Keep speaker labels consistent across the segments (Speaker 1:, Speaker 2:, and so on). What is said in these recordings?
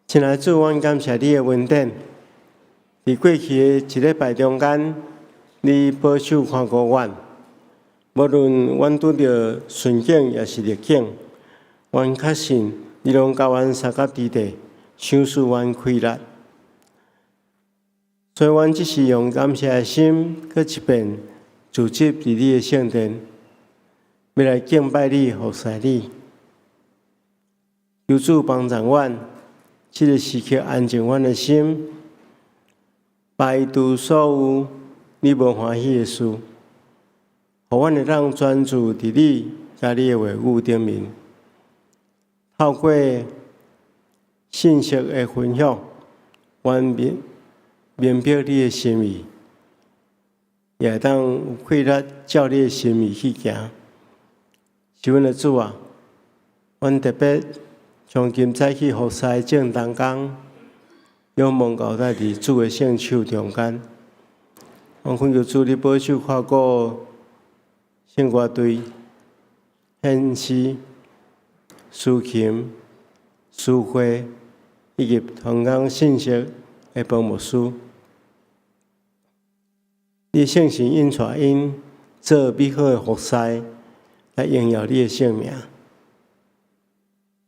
Speaker 1: 親愛主，阮感謝你的恩典。佇過去的一禮拜中間，你保守看顧阮，無論阮拄著順境抑是逆境，阮確信你攏佮阮相佮佇地，賞賜阮氣力。所以，阮這時用感謝的心，閣一遍聚集佇你的聖殿，欲來敬拜你、服侍你。求主幫助阮，這个時刻安靜阮的心，排除所有你無歡喜的事，予阮會當專注佇你佮你的話語頂面。透過信息的分享，阮明白你的心意，也會當有氣力照你的心意去行。是阮的主啊，阮特別將今早起服侍的眾同工，仰望交代佇主的聖手中間。阮懇求主，你保守看顧聖歌隊、獻詩、司琴、司會以及同工信息的彭牧師。你聖神引帶𪜶做美好的服侍，來榮耀你的聖名。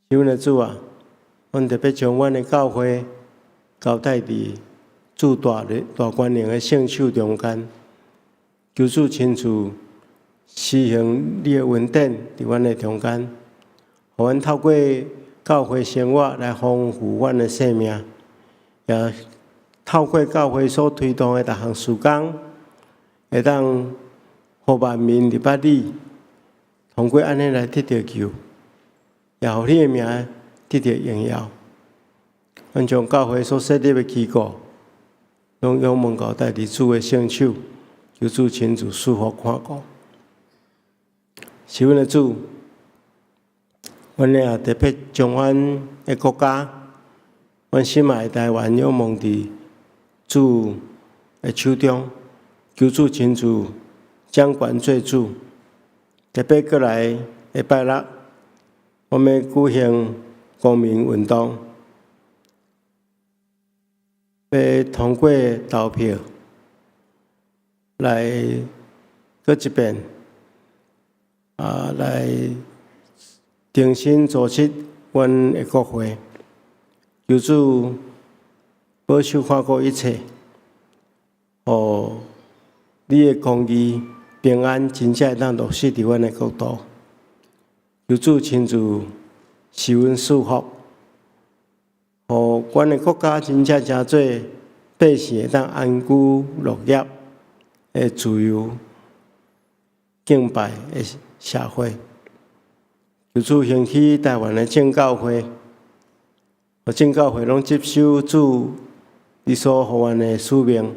Speaker 1: 是阮的主啊，阮特別將阮的教會交代佇主大的大權能的聖手中間，求主親自施行你的恩典佇阮的中間，予阮透過教會生活來豐富阮的生命，也透過教會所推動的逐項事工，會當予萬民認捌你，通過按呢來得著救，也予你的名得著榮耀。阮將教會所設立的機構，攏仰望交代佇主的聖手，求主親自賜福看顧。是阮的主，阮也特別將阮的國家，阮心愛的台灣仰望佇主的手中，求主親自掌權做主。特別閣來禮拜六，我們舉行公民運動，欲通過投票來閣一遍來重新組織阮的國會，求主保守看顧一切，予你的公義平安真正會當落實佇阮的國度。求主親自賜阮賜福，予阮的國家真正成做百姓會當安居樂業的自由敬拜的社會。求主興起台灣的眾教會，予眾教會攏接受主你所予阮的使命，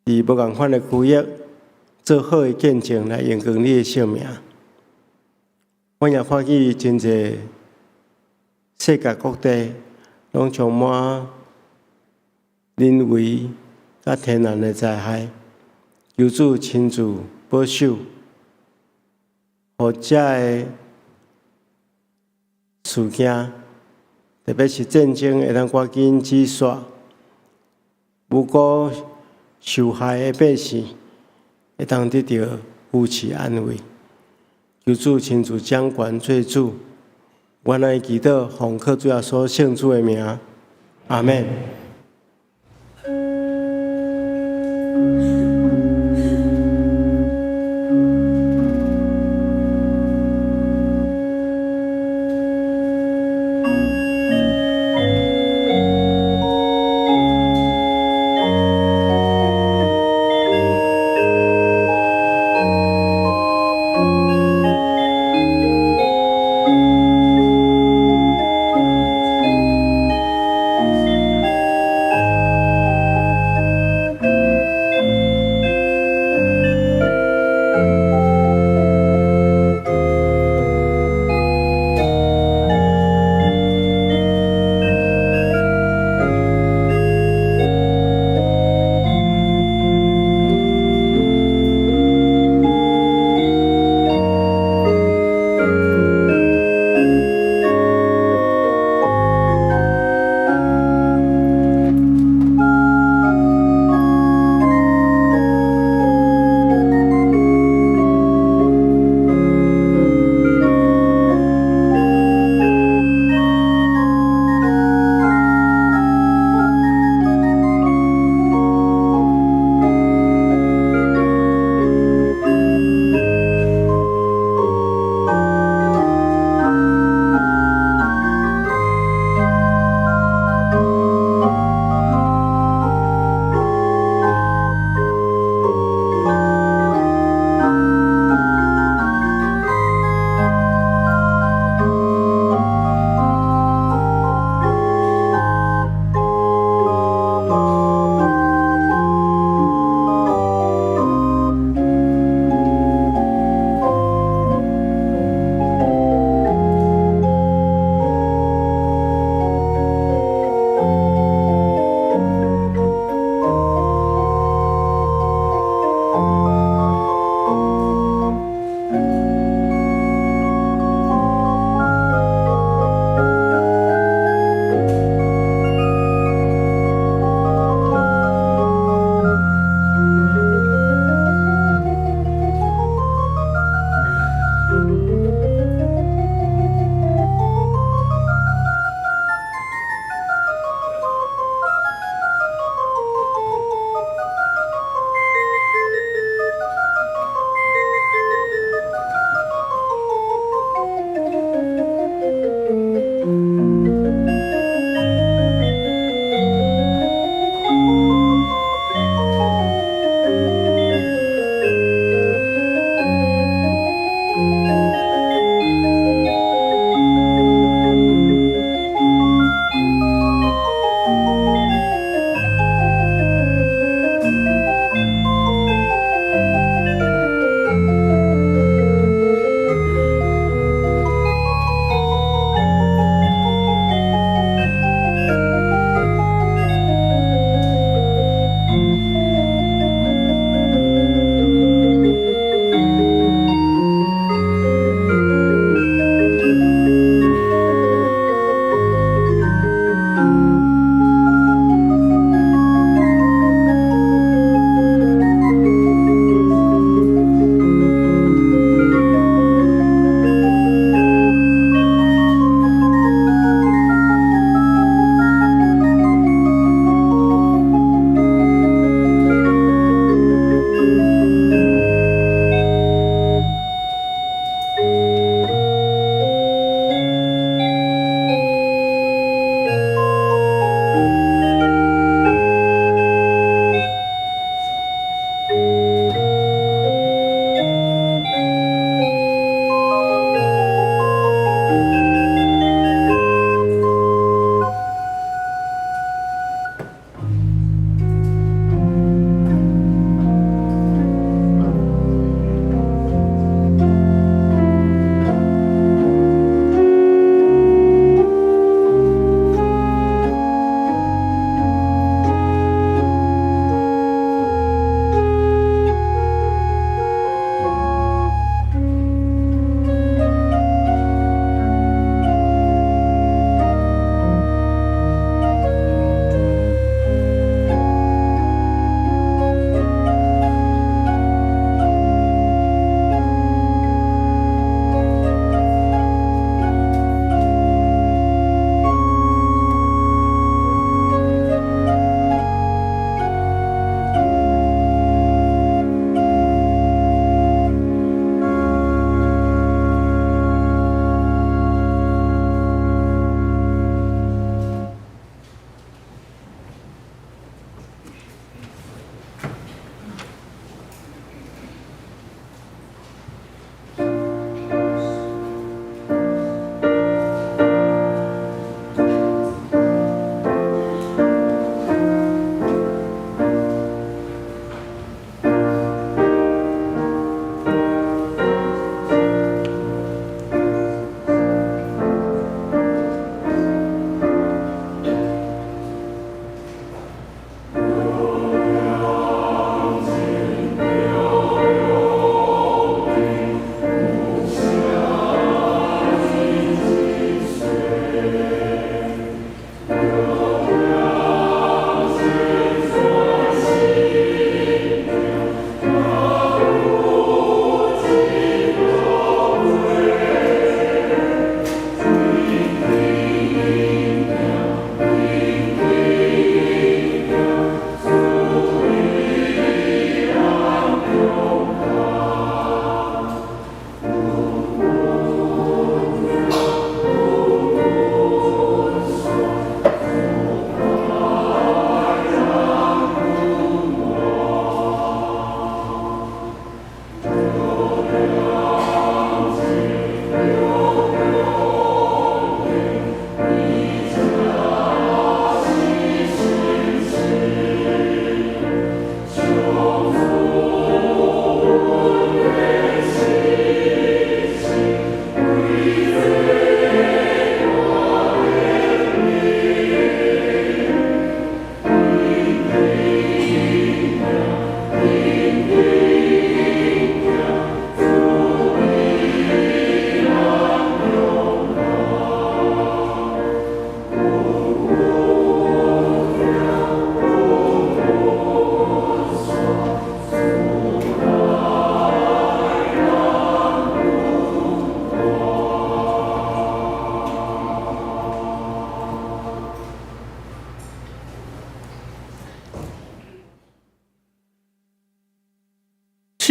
Speaker 1: 佇無仝款的區域做好的見證，來榮光你的聖名。阮也看見真濟世界各地攏充滿人為佮天然的災害，求主親自保守，予遮个事件，特別是戰爭，會當趕緊止息，無辜受害的百姓會當得著扶持安慰。求主親自掌權做主，阮來祈禱，奉靠主耶穌聖主的名，阿們。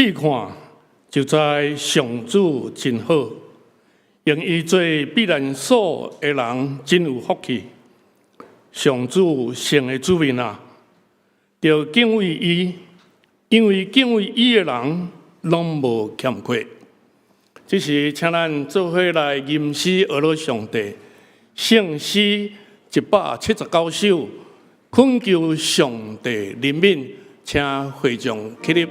Speaker 2: 試看就知上主真好，用伊做避難所的人真有福氣。上主聖的子民啊，著敬畏伊，因為敬畏伊的人攏無欠缺。這時，請咱做伙來吟詩呵咾上帝，聖詩179首，懇求上帝憐憫，請會眾起立。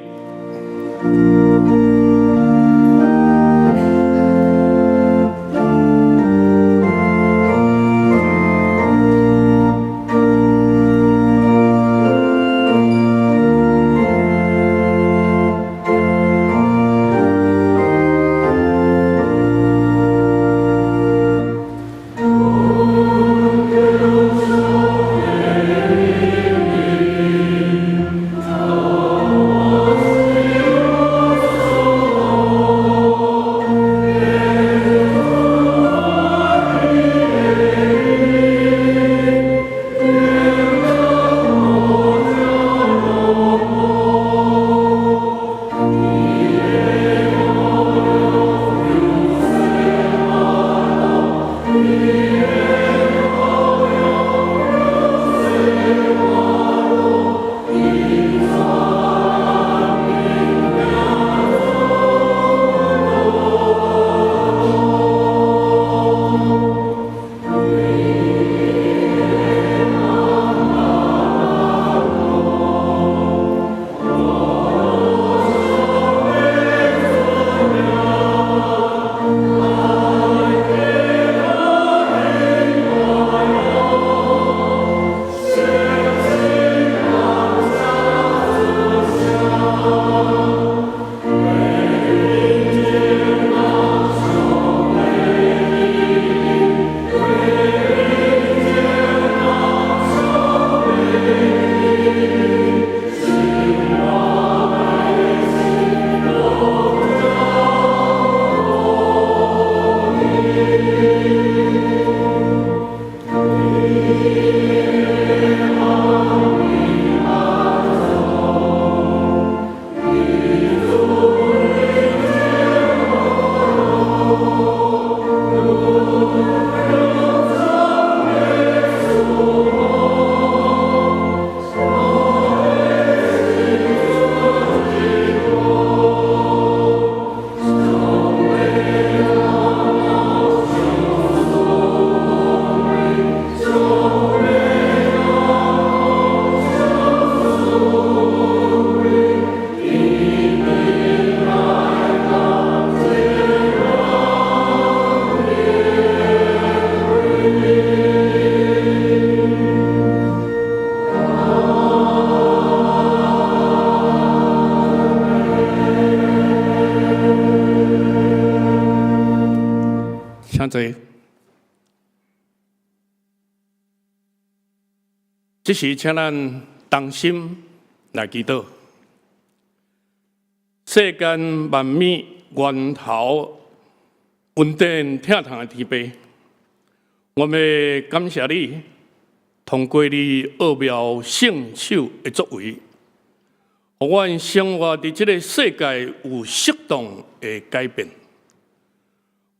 Speaker 2: 請坐。這時，請咱同心來祈禱。世間萬物源頭恩典疼痛的天父，我們感謝你，通過你奧妙聖手的作為，予阮生活佇這个世界有適當的改變。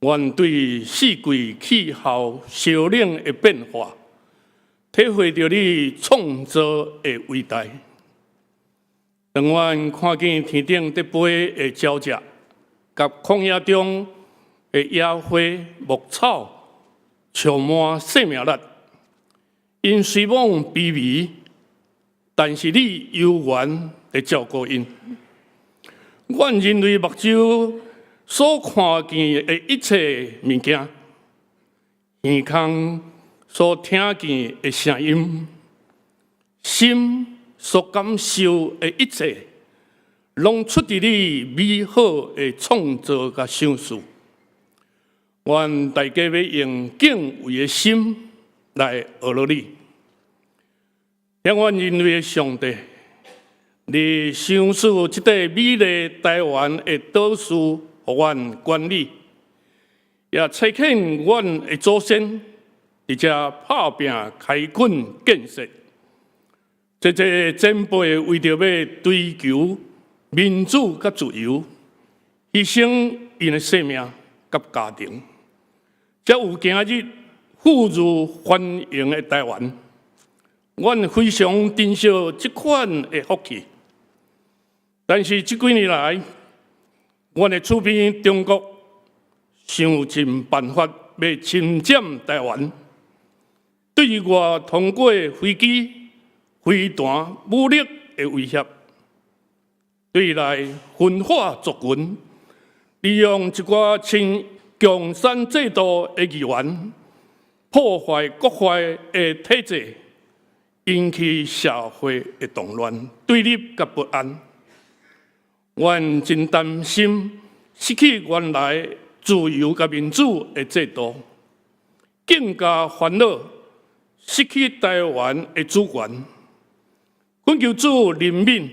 Speaker 2: 阮對四季氣候燒冷的變化，體會著你創造的偉大。當阮看見天頂佇飛的鳥隻，佮曠野中的野花、牧草，充滿生命力，𪜶雖罔卑微，但是你猶原佇照顧𪜶。阮人類目睭所看見的一切物件，耳孔所聽見的聲音，心所感受的一切，攏出自你美好的創造佮賞賜。阮大家欲用敬畏的心來呵咾你，聽阮人類的上帝，你賞賜這塊美麗台灣的島嶼，予阮管理，也差遣阮的祖先佇遮拍拚開墾建設。這這前輩為著欲追求民主佮自由，犧牲𪜶的性命佮家庭，才有今日富裕繁榮的台灣。阮非常珍惜這款的福氣，但是這幾年來，阮的厝邊中國想盡辦法欲侵佔台灣，對外通過飛機、飛彈、武力的威脅，對內分化族群，利用一寡親共產制度的議員，破壞國會的體制，引起社會的動亂、對立佮不安。阮真擔心失去原來自由佮民主的制度，更加煩惱失去台灣的主權。懇求主憐憫，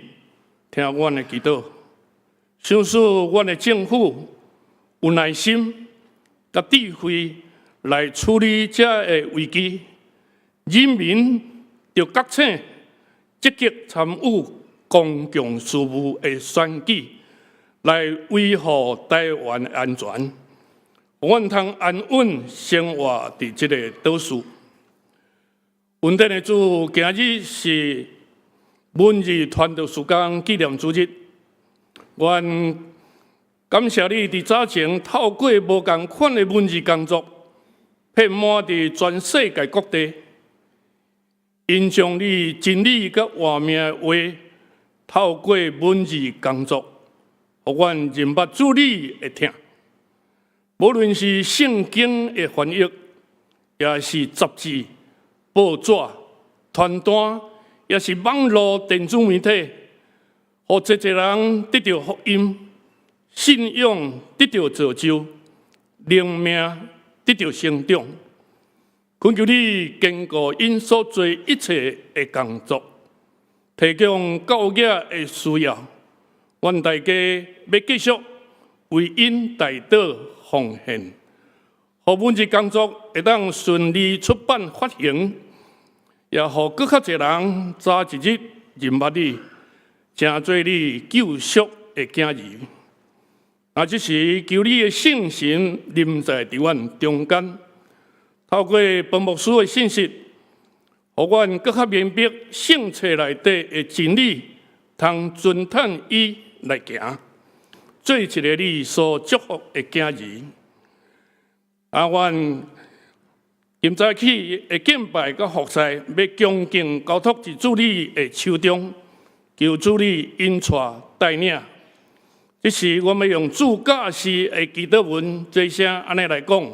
Speaker 2: 聽阮的祈禱，賞賜阮的政府有耐心佮智慧來處理這个危機，人民著覺醒，積極參與公共事務的選舉，來維護台灣的安全，予阮通安穩生活佇這個島嶼。恩典的主，今日是文字傳道事工紀念主日，阮感謝你佇早前透過無仝款的文字工作，遍滿佇全世界各地，𪜶將你真理佮活命的話，透過文字工作，予阮認捌主你的疼。無論是聖經的翻譯，抑是雜誌、報紙、傳單，抑是網路電子媒體，予濟濟人得著福音，信仰得著造就，靈命得著成長。懇求你堅固𪜶所做一切的工作，提供教業的需要。阮大家欲繼續為𪜶代禱奉獻，予文字工作會當順利出版發行，也予閣較濟人早一日認捌你，成做你救贖的囝兒。啊，這時求你的聖神臨在佇阮中間，透過彭牧師的信息，予阮閣較明白聖冊內底的真理，通遵趁伊來行，做一个你所祝福的囝兒。啊，阮今早起的敬拜佮服侍，欲恭敬交託佇主你的手中，求主你引帶帶領。這時，我欲用主教示的祈禱文，齊聲按呢來講。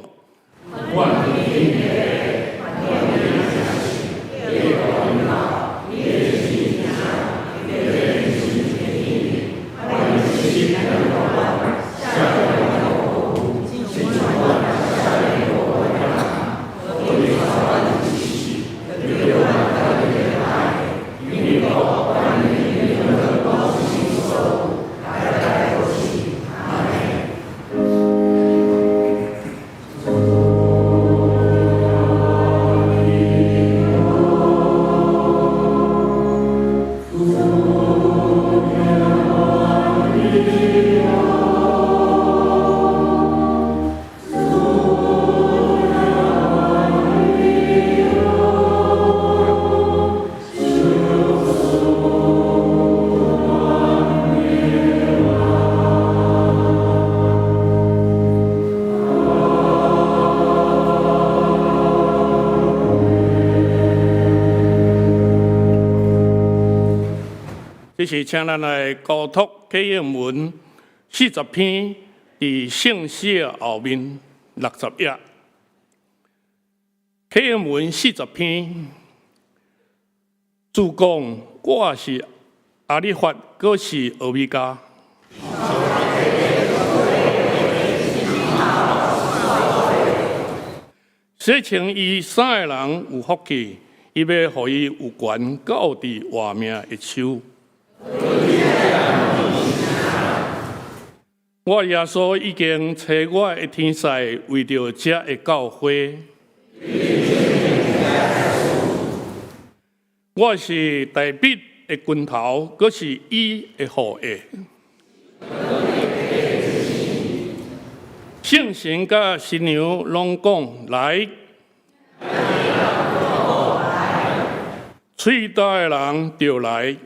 Speaker 2: 這時請咱來交託啟應文40篇，佇聖詩的後面60頁。啟應文40篇，主講我是阿利法，閣是俄米伽。洗清伊衫的人有福氣，伊欲予伊有權到佇活命的樹。我耶穌已經差我的天使為著這个教會。我是大衛的根頭，閣是伊的後裔。聖神佮新娘攏講來，喙焦的人就來。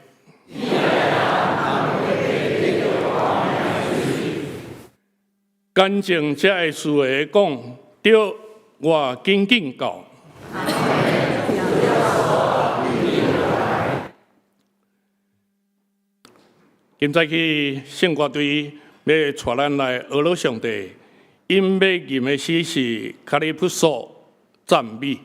Speaker 2: 乾淨這个事的講，對，我緊緊到。今早起聖歌隊欲帶咱來呵咾上帝，𪜶欲吟的詩是卡利普索讚美。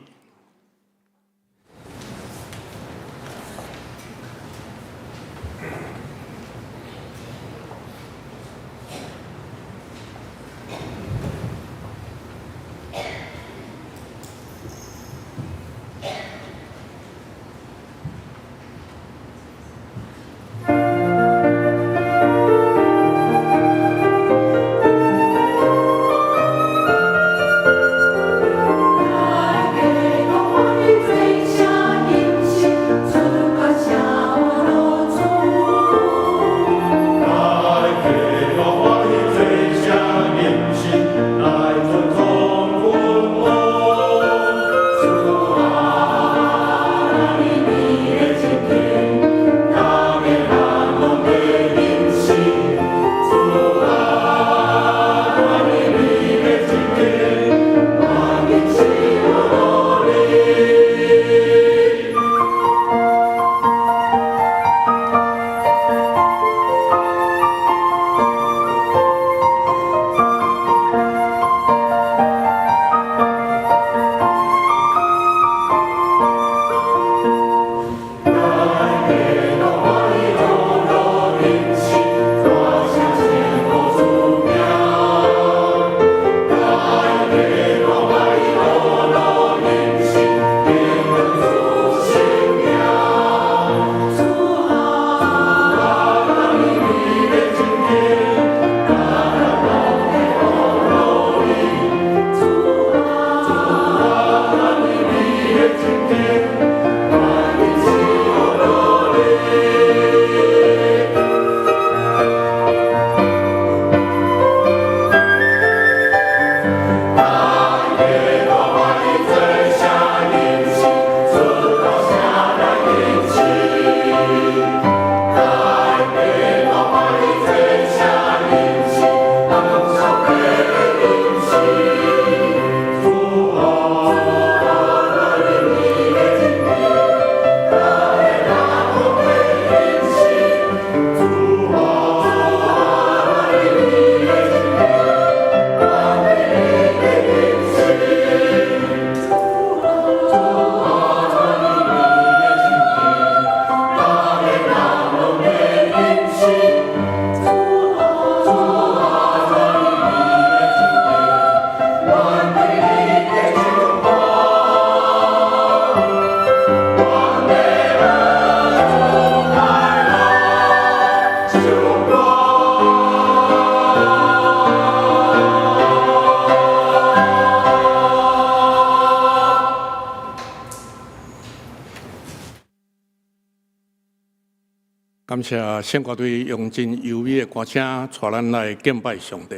Speaker 2: 感謝聖歌隊用真優美的歌聲，帶咱來敬拜上帝。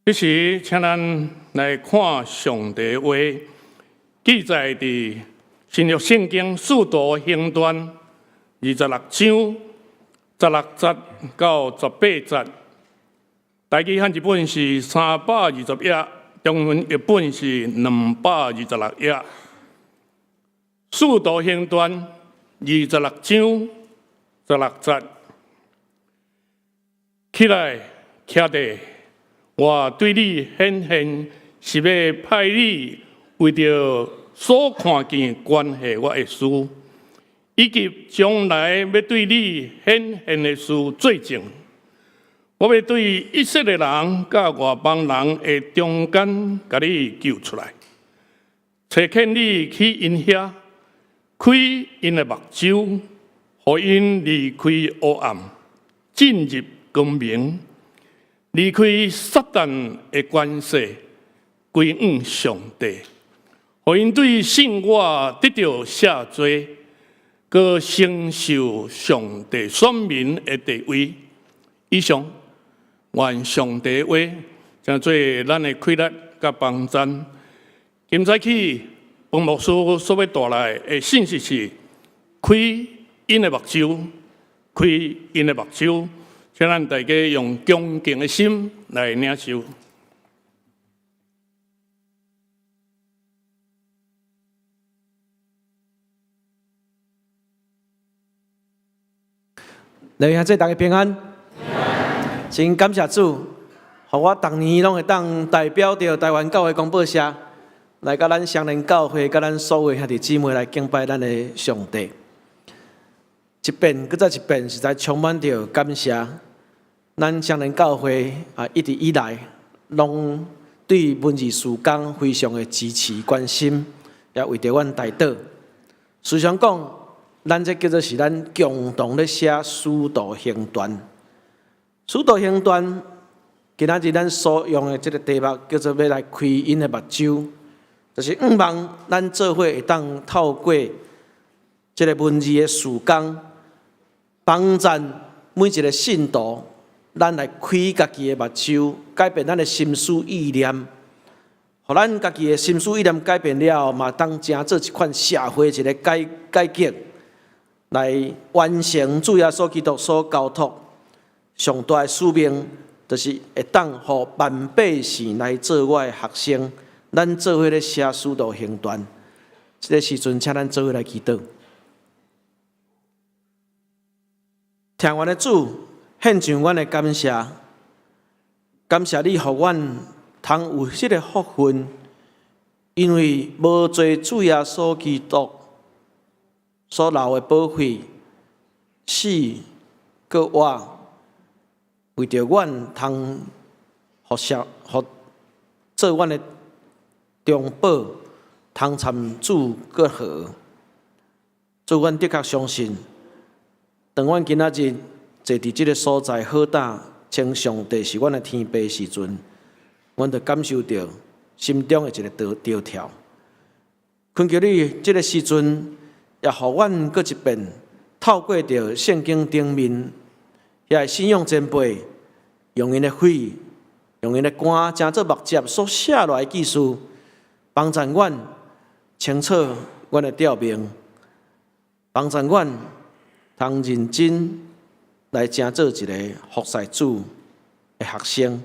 Speaker 2: 彼時，請咱來看上帝話，記載佇新約聖經使徒行傳26章16節到18節。台語漢字本是320頁，中文譯本是226頁。使徒行傳26章16節，起來，徛地，我對你顯現，是欲派你為著所看見關係我的事，以及將來欲對你顯現的事做證。我欲對以色列人佮外邦人的中間，共你救出來，差遣你去𪜶遐，開𪜶的目睭，予𪜶離開黑暗，進入光明，離開撒旦的權勢，歸向上帝，予𪜶對信我得著赦罪，閣承受上帝選民的地位。以上，願上帝話，成做咱的氣力佮幫贊。今早起，彭牧師所欲帶來的信息是：開𪜶的目睭，開𪜶的目睭，請咱大家用恭敬的心來領受。
Speaker 3: 來，兄弟大家平安。真感謝主，予我逐年攏會當代表著台灣教會公報社，來佮咱雙連教會，佮咱所有兄弟姊妹來敬拜咱的上帝。一遍閣再一遍，實在充滿著感謝。咱雙連教會啊，一直以來攏對文字事工非常的支持關心，也為著阮代禱。時常講，咱這叫做是咱共同咧寫《使徒行傳》。《使徒行傳》今仔日咱所用的這个題目叫做欲來開𪜶的目睭，就是向望咱做伙會當透過這个文字的事工，幫贊每一个信徒，咱來開家己的目睭，改變咱的心思意念，予咱家己的心思意念改變了後，嘛當成做一款社會一个改革，來完成主耶穌基督所交託上大的使命，就是會當予萬百姓來做我的學生。咱做伙咧寫《使徒行傳》，這个時陣，請咱做伙來祈禱。疼阮的主，獻上阮的感謝，感謝你予阮通有這个福分，因為無濟主耶穌基督所流的寶血，死閣活，為著阮通服侍、服做阮的中保，通參主閣和。主，阮的確相信，當阮今仔日坐佇這个所在好膽，稱上帝是阮的天父時陣，阮就感受著心中的一个著跳。懇求你，這个時陣也予阮閣一遍透過著聖經頂面遐个信仰前輩，用𪜶的血，用𪜶的肝，成做目汁所寫落來的記事，幫助阮清楚阮的吊命，幫助阮通認真來成做一个服侍主的學生。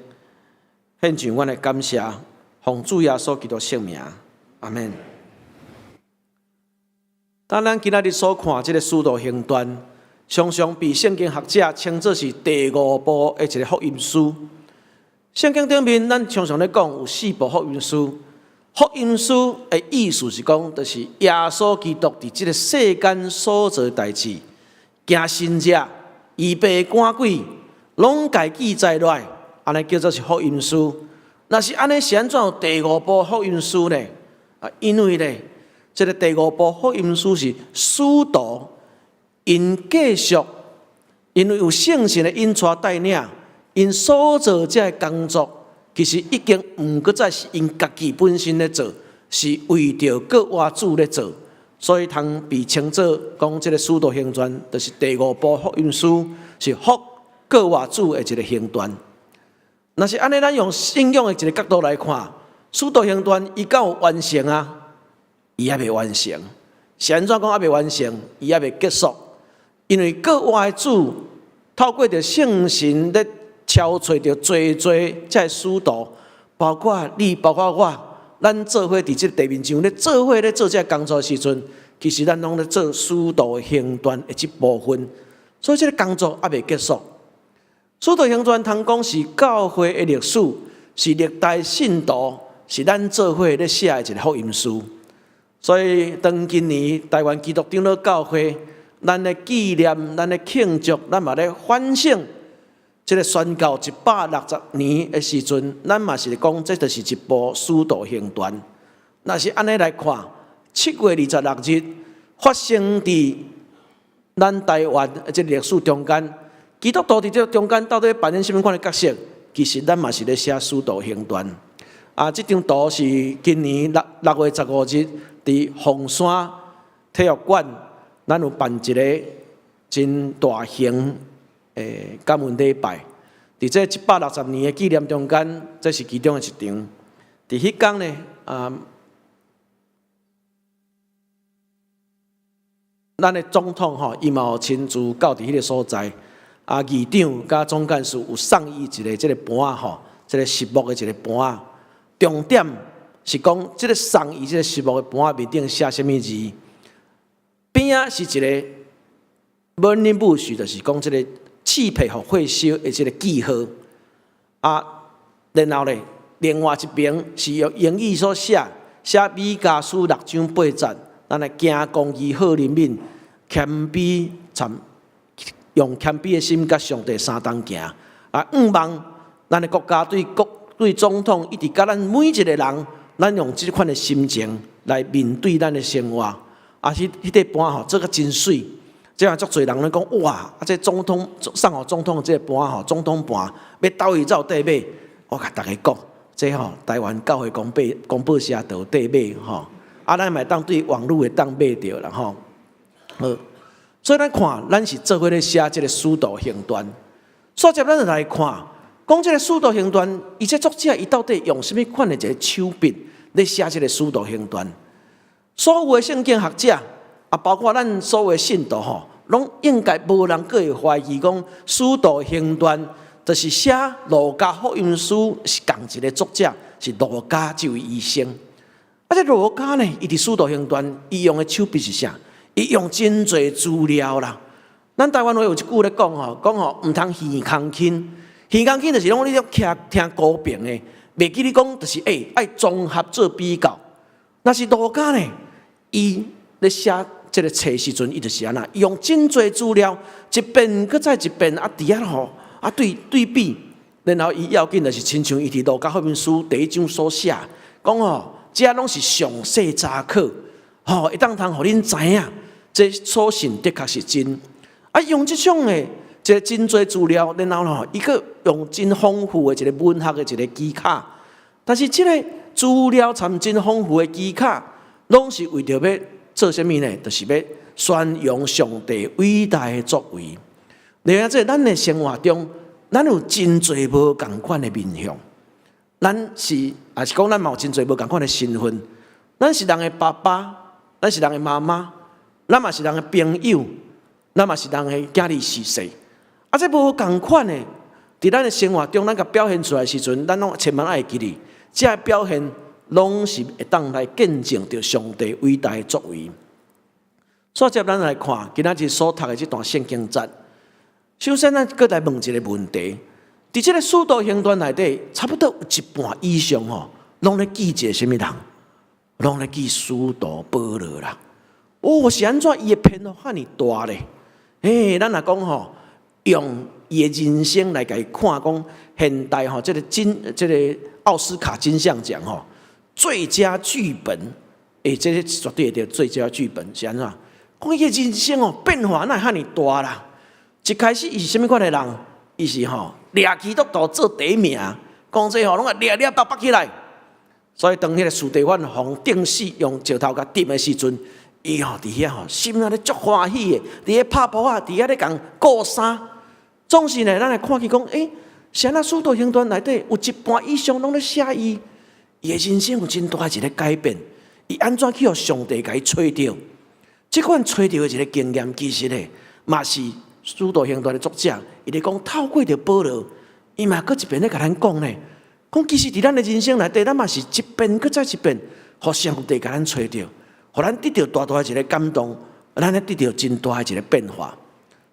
Speaker 3: 獻上阮的感謝，奉主耶穌基督聖名，阿們。當咱今仔日所看這个《使徒行傳》，常常被聖經學者稱作是第五部的一个福音書。聖經頂面，咱常常咧講有四部福音書。福音書的意思是講，就是耶穌基督佇這个世間所做的代誌，行神跡、醫病趕鬼，攏共記載落來，按呢叫做是福音書。若是按呢，是按怎有第五部福音書呢？啊，因為呢，這个第五部福音書是使徒𪜶繼續，因為有聖神的引帶帶領，𪜶所做這个工作，其實已經毋閣再是𪜶家己本身咧做，是為著閣活主咧做，所以通被稱作講這个《使徒行傳》就是第五部福音書，是復閣活主的一个行傳。若是按呢，咱用信仰的一个角度來看，《使徒行傳》伊敢有完成啊？伊猶未完成。是按怎講猶未完成？伊猶未結束，因為閣活的主透過著聖神咧敲揣著濟濟這个使徒，包括你，包括我，咱做伙佇這个地面上咧做伙咧做這个工作的時陣，其實咱攏咧做使徒行傳的這部分，所以這个工作猶未結束。使徒行傳通講是教會的歷史，是歷代信徒，是咱做伙咧寫的一个福音書。所以，當今年台灣基督長老教會，咱咧紀念、咱咧慶祝、咱嘛咧反省，這个宣教160年的時陣，咱嘛是講，這就是一部使徒行傳。若是按呢來看，7月26日發生佇咱台灣的這个歷史中間，基督徒佇這中間到底扮演啥物款的角色？其實咱嘛是咧寫使徒行傳。啊，這張圖是今年6月15日佇鳳山體育館咱有辦一个真大型的感恩禮拜。佇這160年的紀念中間，這是其中的一場。佇彼工呢，啊，咱的總統吼，伊嘛有親自到佇彼个所在。啊，議長佮總幹事有送伊一个這个盤仔吼，這个實木的一個盤仔。重點是講，這个送伊這个實木的盤仔面頂寫啥物字？邊仔是一个 burning bush，就是講這个刺皮予火燒的這个記號。啊，然後咧，另外一邊是用英語所寫，寫彌迦書六章八節，咱來行公義好憐憫，謙卑參用謙卑的心佮上帝相同行。啊，向望咱的國家對國對總統，一直佮咱每一个人，咱用這款的心情來面對咱的生活。啊，彼彼塊盤吼做甲真媠，這樣足濟人咧講哇！啊，這總統送予總統的這個盤吼，總統盤欲佗位才有得買。我共大家講，這吼台灣教會公報社就有得買吼。啊，咱嘛會當對網路會當買著啦吼。好，所以咱看，咱是做伙咧寫這个使徒行傳。所以，咱就來看，講這个使徒行傳，伊這作者伊到底用啥物款的一个手筆咧寫這个使徒行傳？所有的聖經學者，啊，包括咱所有的信徒吼，攏應該無人閣會懷疑講，使徒行傳就是寫路加福音書是仝一个作者，是路加這位醫生。啊，這路加呢，伊佇使徒行傳，伊用的手筆是啥？伊用真濟資料啦。咱台灣話有一句咧講吼，講吼毋通耳空輕，耳空輕就是講你咧聽聽孤邊的，袂記你講就是欸，愛綜合做比較。若是路加呢，伊咧寫這个冊時陣，伊就是按怎，伊用真濟資料，一遍閣再一遍啊，佇遐吼啊對對比，然後伊要緊就是親像伊佇路加福音書第一章所寫，講吼，這攏是詳細查考，吼會當通予恁知影，這所信的確是真。啊，用這種的這個真濟資料，然後吼，伊閣用真豐富的一个文學的一个技巧。但是這个資料摻真豐富的技巧，攏是為著欲做啥物呢？就是欲宣揚上帝偉大的作為。另外，這咱的生活中，咱有真濟無仝款的面向。咱是，抑是講咱嘛有真濟無仝款的身份。咱是人的爸爸，咱是人的媽媽，咱嘛是人的朋友，咱嘛是人的囝兒婿婿。啊，這無仝款的，佇咱的生活中，咱共表現出來時陣，咱攏千萬愛會記得，這个表現攏是會當來見證著上帝偉大的作為。所以，接咱來看今仔日所讀的這段聖經節。首先，咱閣來問一个問題：佇這个使徒行傳內底，差不多有一半以上吼，攏咧記一个啥物人？攏咧記使徒保羅啦。哦，是按怎伊的篇幅遐爾大咧？嘿，咱若講吼，用伊的人生來共伊看，講現代吼，這个金，這个奧斯卡金像獎吼，最佳劇本，欸，這个絕對會著最佳劇本是按怎？講伊的人生哦，變化哪會遐爾大啦？一開始伊是啥物款的人？伊是吼掠基督徒做第一名，講這吼攏愛掠掠縛縛起來。所以當彼个司提反予釘死用石頭共釘的時陣，伊吼佇遐吼心內咧足歡喜的，佇咧拍噗仔，佇遐咧共顧衫。總是呢，咱來看見講，欸，是按怎使徒行傳內底有一半以上攏咧寫伊，伊的人生有真大的一个改變。伊按怎去予上帝共伊揣著？這款揣著的一个經驗，其實呢，嘛是使徒行傳的作者，伊咧講透過著保羅，伊嘛閣一遍咧共咱講呢，講其實佇咱的人生內底，咱嘛是一遍閣再一遍，予上帝共咱揣著，予咱得著大大的一个感動，咱咧得著真大的一个變化。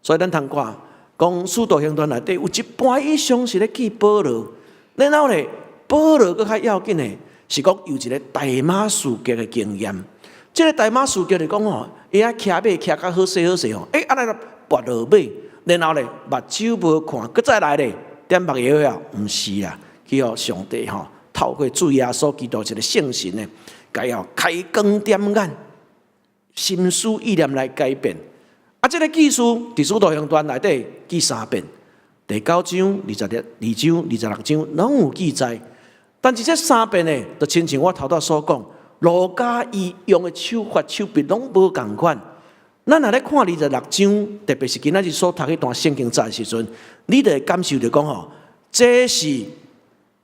Speaker 3: 所以咱通看，講使徒行傳內底有一半以上是咧記保羅，然後咧，保羅閣較要緊的是講有一个大馬士革的經驗。這个大馬士革就講吼，伊遐騎馬騎較好勢好勢吼，欸，按呢跋落馬，然後咧目睭無看，閣再來咧點目藥啊，毋是啦，去予上帝吼透過主耶穌基督一个聖神呢，共伊開光點眼，心思意念來改變。啊，這个記事佇使徒行傳內底記三遍，第九章、22章、26章攏有記載。但是這三遍呢，就親像我頭拄所講，路加伊用的手法手筆攏無仝款。咱若咧看二十六章，特別是今仔日所讀彼段聖經節的時陣，你就會感受著講吼，這是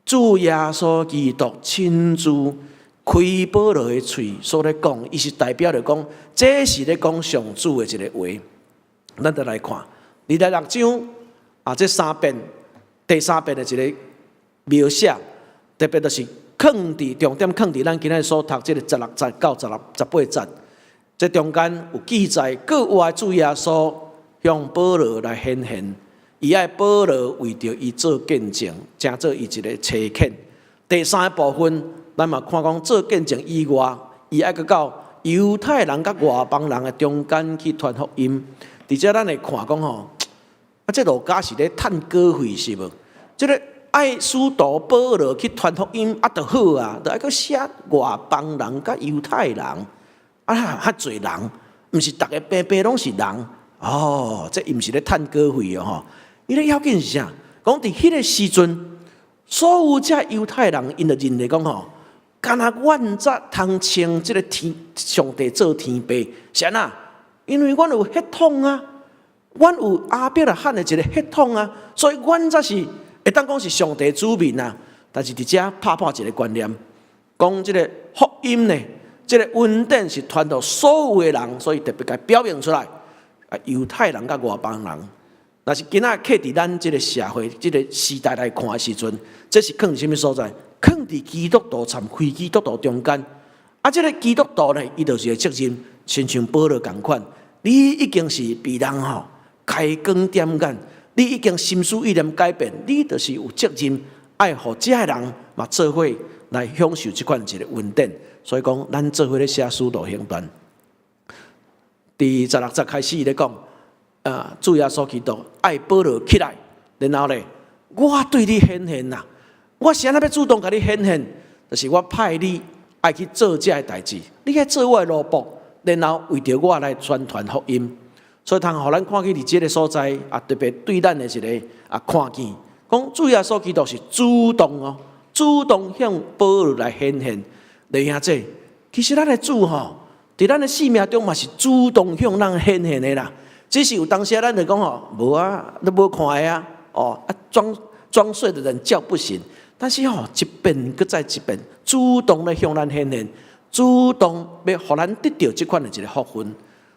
Speaker 3: 主耶穌基督親自開保羅的喙所咧講，伊是代表著講，這是咧講上主的一個話。咱就來看二十六章啊，這三遍，第三遍的一個描寫，特別就是囥佇重點囥佇咱今仔日所讀這個十六節到18節，這中間有記載，閣活主耶穌向保羅來顯現，伊愛保羅為著伊做見證，成做伊一個差遣。第三個部分，咱嘛看講做見證以外，伊愛閣到猶太人佮外邦人的中間去傳福音。佇遮咱會看講吼，啊，這路加是咧趁稿費是無？這個愛使徒保羅去傳福音啊，就好啊，就愛閣寫外邦人佮猶太人，啊，較濟人，毋是逐个平平攏是人。哦，這伊毋是咧趁稿費哦吼。伊咧要緊是啥？講佇彼个時陣，所有這猶太人，𪜶就認為講吼，敢若阮才通稱這个天上帝做天父，是按怎？因為阮有血統啊，阮有亞伯拉罕的一個血統啊，所以阮才是會當講是上帝子民啊。但是佇遮拍破一個觀念，講這个福音呢，這个恩典是傳予所有的人，所以特別共表明出來。啊，猶太人佮外邦人，若是今仔刻佇咱這个社會、這个時代來看的時陣，這是囥佇啥物所在？囥佇基督徒參非基督徒中間。啊，這个基督徒呢，伊就是有責任，親像保羅仝款，你已經是被人吼開光點眼，你已經心思意念改變，你就是有責任愛予遮个人嘛做伙來享受這款一個恩典。所以講，咱做伙咧寫使徒行傳。佇十六節開始伊咧講，啊，主耶穌基督愛保羅起來，然後咧，我對你顯現啦，我是按怎欲主動共你顯現？就是我派你愛去做這个代誌，你愛做我的奴僕，然後為著我來宣傳福音。所以通予咱看見佇這个所在啊，特別對咱的一个啊看見，講主耶穌基督是主動哦，主動向保羅來顯現。弟兄姊，其實咱的主吼，佇咱的生命中嘛是主動向咱顯現的啦。只是有當時咱就講吼，無啊，你無看的啊，哦啊，裝裝睡的人叫不醒。但是吼，一遍閣再一遍，主動咧向咱顯現，主動欲予咱得著這款的一個福分。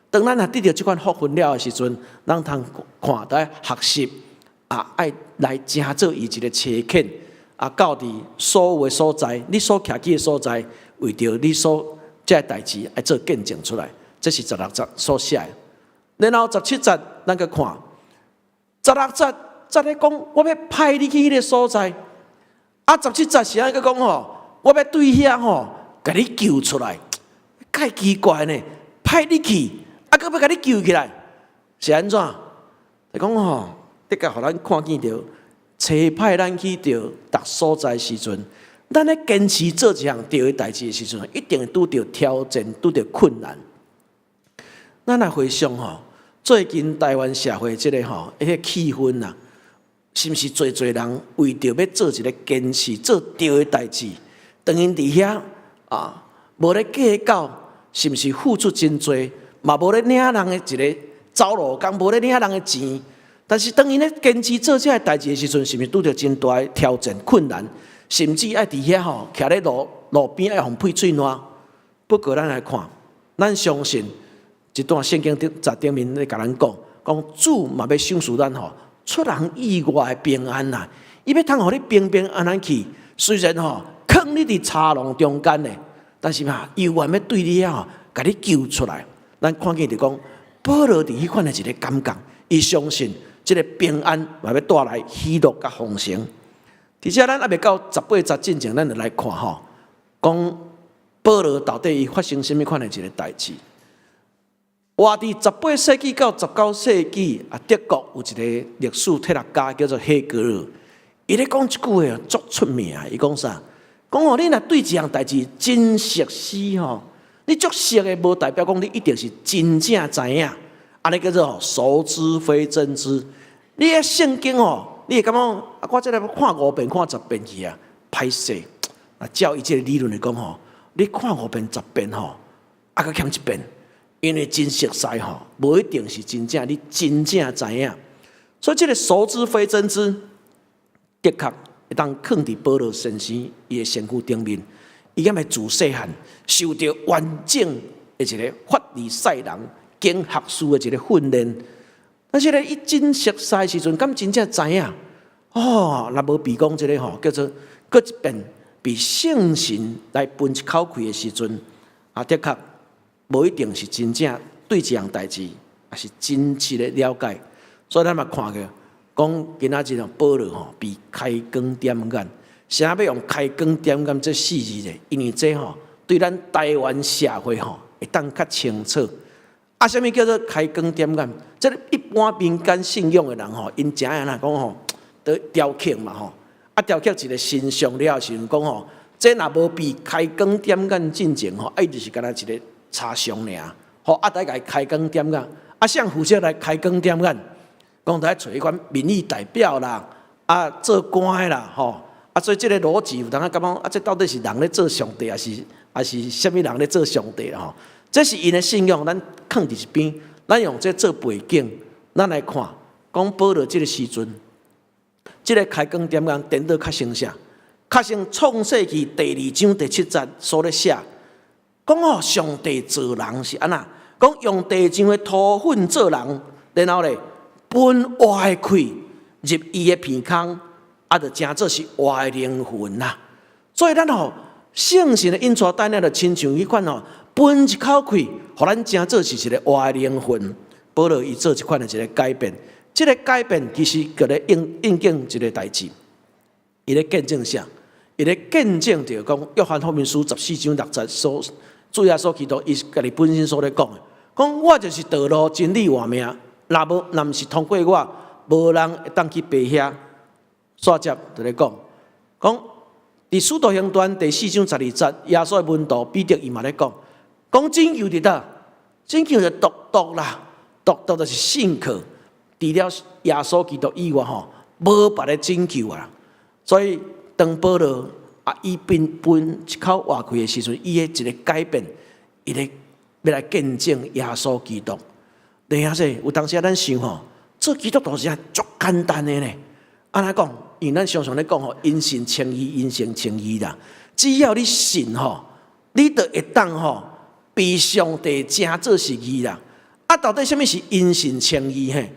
Speaker 3: 當咱若得著這款福分了的時陣，咱通看著學習啊，愛來成做伊一個差遣啊，到佇所有的所在，你所徛起的所在，為著你所這个代誌愛做見證出來。這是十六節所寫的。然後十七節，咱閣看十六節，才咧講，我欲派你去彼个所在。啊，十七節是按怎閣講吼，我欲對遐吼，共你救出來，蓋奇怪呢？派你去，啊，閣欲共你救起來，是按怎？就講吼，的確予咱看見著，差派咱去著逐所在時陣，咱咧堅持做一項對的代誌的時陣，一定會拄著挑戰，拄著困難。咱來回想吼，最近台灣社會這个吼，彼个氣氛啊，是毋是濟濟人為著欲做一个堅持做對的代誌，當𪜶佇遐啊，無咧計較，是毋是付出真濟，嘛無咧領人的一个走路工，無咧領人的錢。但是當𪜶咧堅持做這个代誌的時陣，是毋是拄著真大的挑戰困難，甚至愛佇遐吼，徛咧路路邊愛予噴喙瀾。不過咱來看，咱相信這段聖經頂節頂面咧共咱講，講主嘛欲賞賜咱吼，出人意外的平安啦！伊欲通予你平平安安去，雖然吼囥你佇賊籠中間呢，但是嘛，猶原欲對你遐吼，共你救出來。咱看見就講，保羅佇彼款的一个感覺，伊相信這个平安嘛欲帶來喜樂佮豐盛。佇遮咱猶未到十八節進前，咱就來看吼，講保羅到底伊發生啥物款的一个代誌。活佇十八世紀到十九世紀啊，德國有一个歷史哲學家叫做黑格爾，伊咧講一句話足出名。伊講啥？講哦，你若對一項代誌真熟悉吼，你足熟的，無代表講你一定是真正知影。按呢叫做熟知非真知。你彼聖經吼，你會感覺啊，我這个看五遍、看十遍去啊，歹勢。啊，照伊這个理論來講吼，你看五遍、十遍吼，啊，閣欠一遍。因為真熟似吼，無一定是真正你真正知影。所以這个熟知非真知，的確會當囥佇保羅先生伊的身軀頂面，伊敢會自細漢受著完整的一个法利賽人經學士的一个訓練。但是咧，伊真熟似的時陣，敢真正知影？哦，若無比講這个吼，叫做閣一遍被聖神來分一口氣的時陣，啊，的確無一定是真正對這項代誌，也是真切的了解。所以咱嘛看過，講今仔日保羅吼被開光點眼，啥欲用開光點眼這四字咧？因為這吼對咱台灣社會吼會當較清楚。啊，啥物叫做開光點眼？這个一般民間信仰的人吼，𪜶知影啦，講吼，都雕刻嘛吼，啊雕刻一个神像了後時陣講吼，這若無被開光點眼進前吼，啊伊就是干焦一个插像爾，吼啊得共伊開光點眼，啊誰負責來開光點眼？講著愛揣彼款民意代表啦，啊做官的啦，吼啊所以這个邏輯有當仔感覺講，啊這到底是人咧做上帝，抑是啥物人咧做上帝啦？吼，這是𪜶的信仰，咱囥佇一邊，咱用這做背景，咱來看，講保羅這个時陣，這个開光點眼顛倒較先啥？較先創世記第二章第七節所咧寫，講哦上帝造人是按怎？講用地上的塗糞做人，然後咧分活的氣入伊的鼻孔，啊，就成做是活的靈魂啦。所以咱吼聖神的引帶帶領，就親像彼款吼，分一口氣，予咱成做是一个活的靈魂。保羅伊做這款的一个改變，這个改變其實閣咧應應景一个代誌，伊咧見證啥？伊咧見證著講，約翰福音書14章6節所主耶穌基督伊家己本身所咧講的，講我就是道路、真理、活命，若無若毋是通過我，無人會當去爸遐。煞接就咧講，講佇使徒行傳第四章12節，耶穌的門徒彼得伊嘛咧講，講拯救佇佗？拯救就獨獨啦，獨獨就是信靠，除了耶穌基督以外吼，無別个拯救啊。所以當保羅啊，伊變分一口活氣的時陣，伊的一个改變，伊咧欲來見證耶穌基督。等下說有當時咱想吼，做基督徒是足簡單的呢。按怎講？因為咱常常咧講吼，因信稱義，因信稱義啦。只要你信吼，你就會當吼被上帝成做是義啦。啊，到底啥物是因信稱義嘿？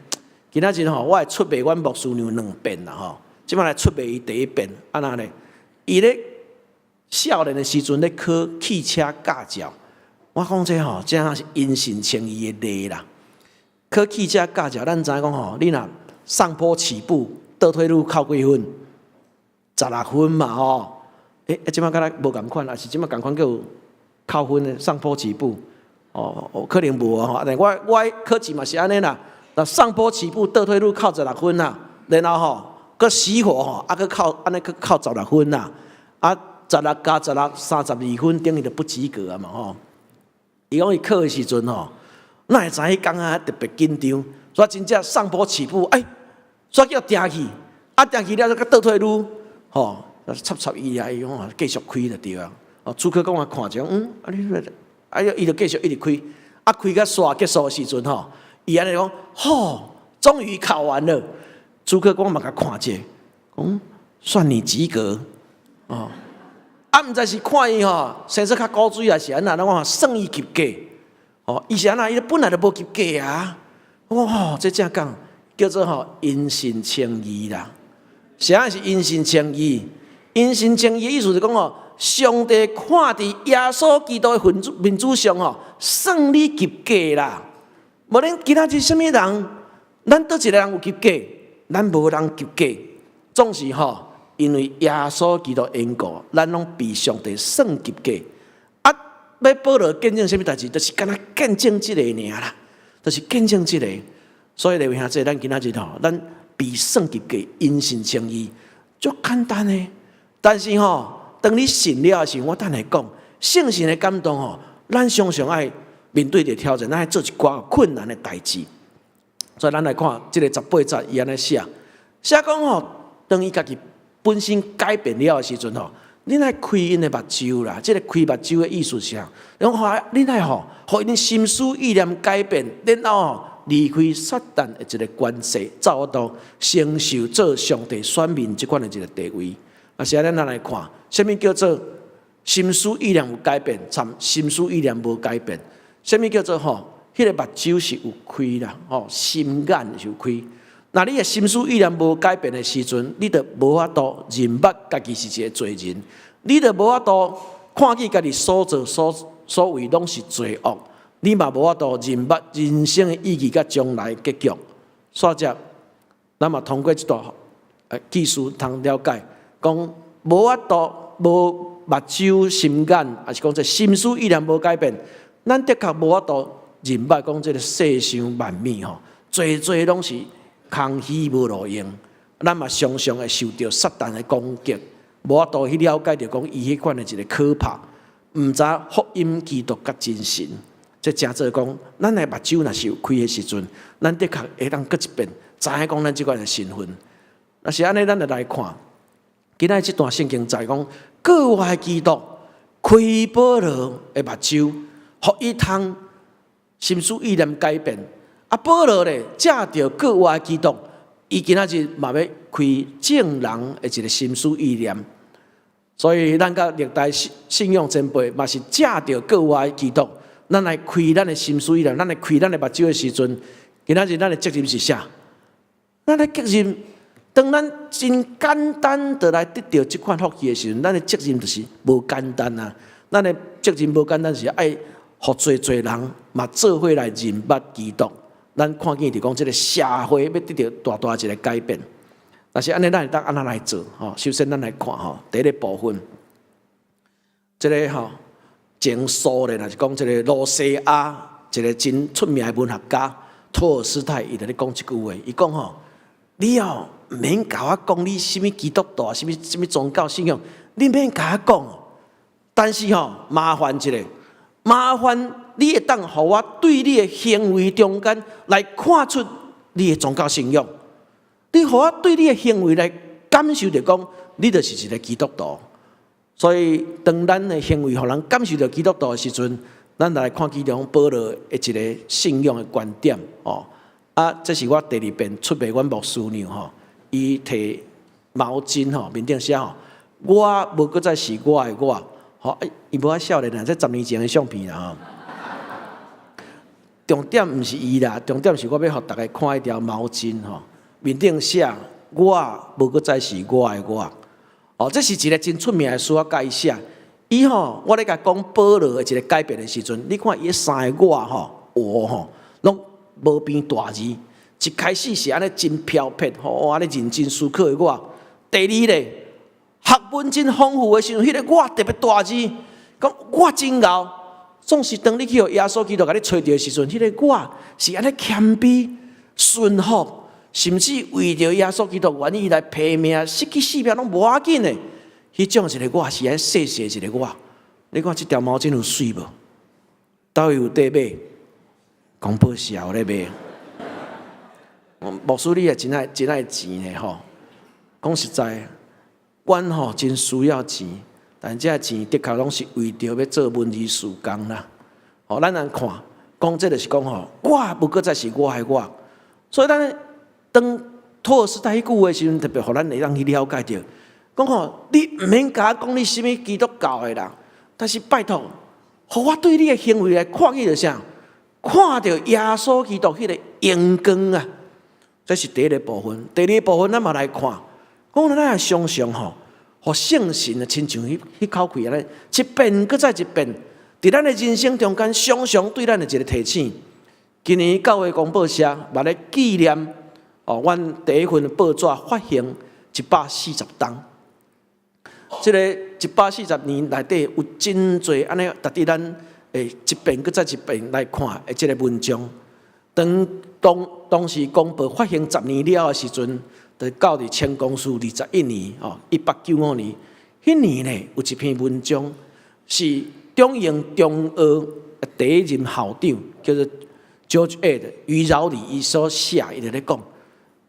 Speaker 3: 今仔日吼，我會出賣阮牧師娘兩遍啦吼。這擺來出賣伊第一遍，按怎咧？伊咧少年的時陣咧考汽車駕照，我講這吼，真是因信稱義的例啦。考汽車駕照，咱知影講吼，你若上坡起步，倒退嚕扣幾分？16分嘛吼。欸，這擺敢若無仝款，抑是這擺仝款閣有扣分的？上坡起步，哦，可能無吼。但我考試嘛是按呢啦，若上坡起步倒退嚕扣十六分啦，然後吼，閣熄火吼，啊，閣扣按呢閣扣十六分啦，啊，十六加十六，32分，等於就不及格啊嘛吼。伊講伊考的時陣吼，哪會知彼工啊特別緊張，所以真正上坡起步，哎，煞叫定去，啊定去了閣倒退嚕，吼，插插伊啊，伊講啊繼續開就對啊。哦，主考官啊看著，嗯，啊你，啊伊就繼續一直開，啊開到煞結束的時陣吼，伊按呢講，吼，終於考完了。主考官嘛共看者，講算你及格，哦，啊，毋知是看伊吼，生做較古錐，抑是按怎，咱講算伊及格，哦，伊是按怎？伊本來就無及格啊！我吼，這正講叫做吼因信稱義啦。啥是因信稱義？因信稱義意思是講吼，上帝看佇耶穌基督的面子面子上吼，算你及格啦。無論其他是啥物人，咱佗一个人有及格？咱無人及格，總是吼，因為耶穌基督緣故，咱攏被上帝算及格。啊，欲保羅見證啥物代誌？就是干焦見證這个爾啦，就是見證這个。所以各位兄弟，咱今仔日吼，咱被算及格，因信稱義，足簡單的。但是吼，當你信了的時，我等下講，聖神的感動吼，咱常常愛面對著挑戰，咱愛做一寡困難的代誌。所以咱來看這个18節，伊按呢寫，寫講吼，當伊家己本身改變了的時陣吼，恁愛開𪜶的目睭啦。這个開目睭的意思是啥？講吼，恁愛吼，予𪜶心思意念改變，然後吼離開撒旦的一个權勢，走到承受做上帝選民這款的一个地位。啊，是按呢，咱來看，啥物叫做心思意念有改變，參心思意念無改變？啥物叫做吼？彼个目睭是有開啦，吼，心眼是有開。若你的心思意念無改變的時陣，你就無法度認捌家己是一个罪人，你就無法度看見家己所作所為攏是罪惡，你嘛無法度認捌人生的意義佮將來結局。煞者，咱嘛通過這段記事通了解，講無法度無目睭心眼，抑是講這心思意念無改變，咱的確無法度認捌講這个世上萬物吼，濟濟攏是空虛無路用，咱嘛常常會受著撒旦的攻擊，無法度去了解著講伊彼款的一个可怕，毋知福音基督佮真神。這誠做講，咱的目睭若是有開的時陣，咱的確會當閣一遍知影講咱這款的身份。若是按呢，咱就來看，今仔這段聖經載講，復活的基督開保羅的目睭，予伊通心思意念改變。啊，保羅咧藉著復活的基督，伊今仔日嘛欲開眾人的一个心思意念。所以，咱佮歷代信仰前輩嘛是藉著復活的基督，咱來開咱的心思意念，咱來開咱的目睭的時陣，今仔日咱的責任是啥？咱的責任，當咱真簡單的來得著這款福氣的時陣，咱的責任就是無簡單啊！咱的責任無簡單，是愛予濟濟人嘛做伙來認捌基督。咱看見就講，這个社會欲得著大大一个改變。但是按呢，咱會當按怎來做？吼，首先咱來看吼，第一个部分，這个吼前蘇聯，抑是講這个羅西亞一个真出名的文學家托爾斯泰，伊就咧講一句話，伊講吼，你哦毋免共我講你啥物基督徒，啥物啥物宗教信仰，你免共我講。但是吼，麻煩一下，麻煩你會當予我對你的行為中間來看出你的宗教信仰。你予我對你的行為來感受著講，你就是一个基督徒。所以，當咱的行為予人感受著基督徒的時陣，咱來看其中保羅的一个信仰的觀點哦。啊，這是我第二遍出賣阮牧師娘吼，伊提毛巾吼，面頂寫吼，我無閣再是我的我，吼，伊無遐少年啦，這10年前的相片啦吼。重點毋是伊啦，重點是我欲予逐家看彼條毛巾吼，面頂寫我無閣再是我的我。哦，這是一个真出名的書仔，佮伊寫。伊吼，我咧共講保羅的一个改變的時陣，你看伊三个我吼，我吼，攏無邊大字。一開始是按呢真飄撇吼，按呢認真思考的我。第二咧，學問真豐富的時陣，彼个我特別大字，講我真𠢕。總是當你去予耶穌基督共你揣著的時陣，彼个我是按呢謙卑順服，甚至為著耶穌基督願意來拚命，失去性命攏無要緊的。彼種一个我是按呢細細一个我。你看這條毛巾有媠無？佗位有綴買？公報社有咧賣。牧師你也真愛真愛錢呢吼。講實在，阮吼真需要錢，但這錢的確攏是為著欲做文字事工啦。吼，咱來看，講這就是講吼，我無閣再是我的我。所以咱當托爾斯泰彼句話時陣，特別予咱會當去了解著，講吼，你毋免共我講你啥物基督教的啦，但是拜託，予我對你的行為來看見著啥？看著耶穌基督彼个榮光啊！這是第一个部分。第二个部分，咱嘛來看，講咱也常常吼，予聖神啊，親像彼口氣按呢，一遍閣再一遍，佇咱的人生中間，常常對咱的一个提醒。今年教會公報社嘛咧紀念哦，阮第一份報紙發行140冬。這个140年內底有真濟按呢，值得咱會一遍閣再一遍來看的這个文章。當時公報發行10年了的時陣，就到佇清光緒21年，哦，1895年，彼年呢有一篇文章是中英中學第一任校長叫做 George Ede 余饒禮伊所寫，伊就咧講，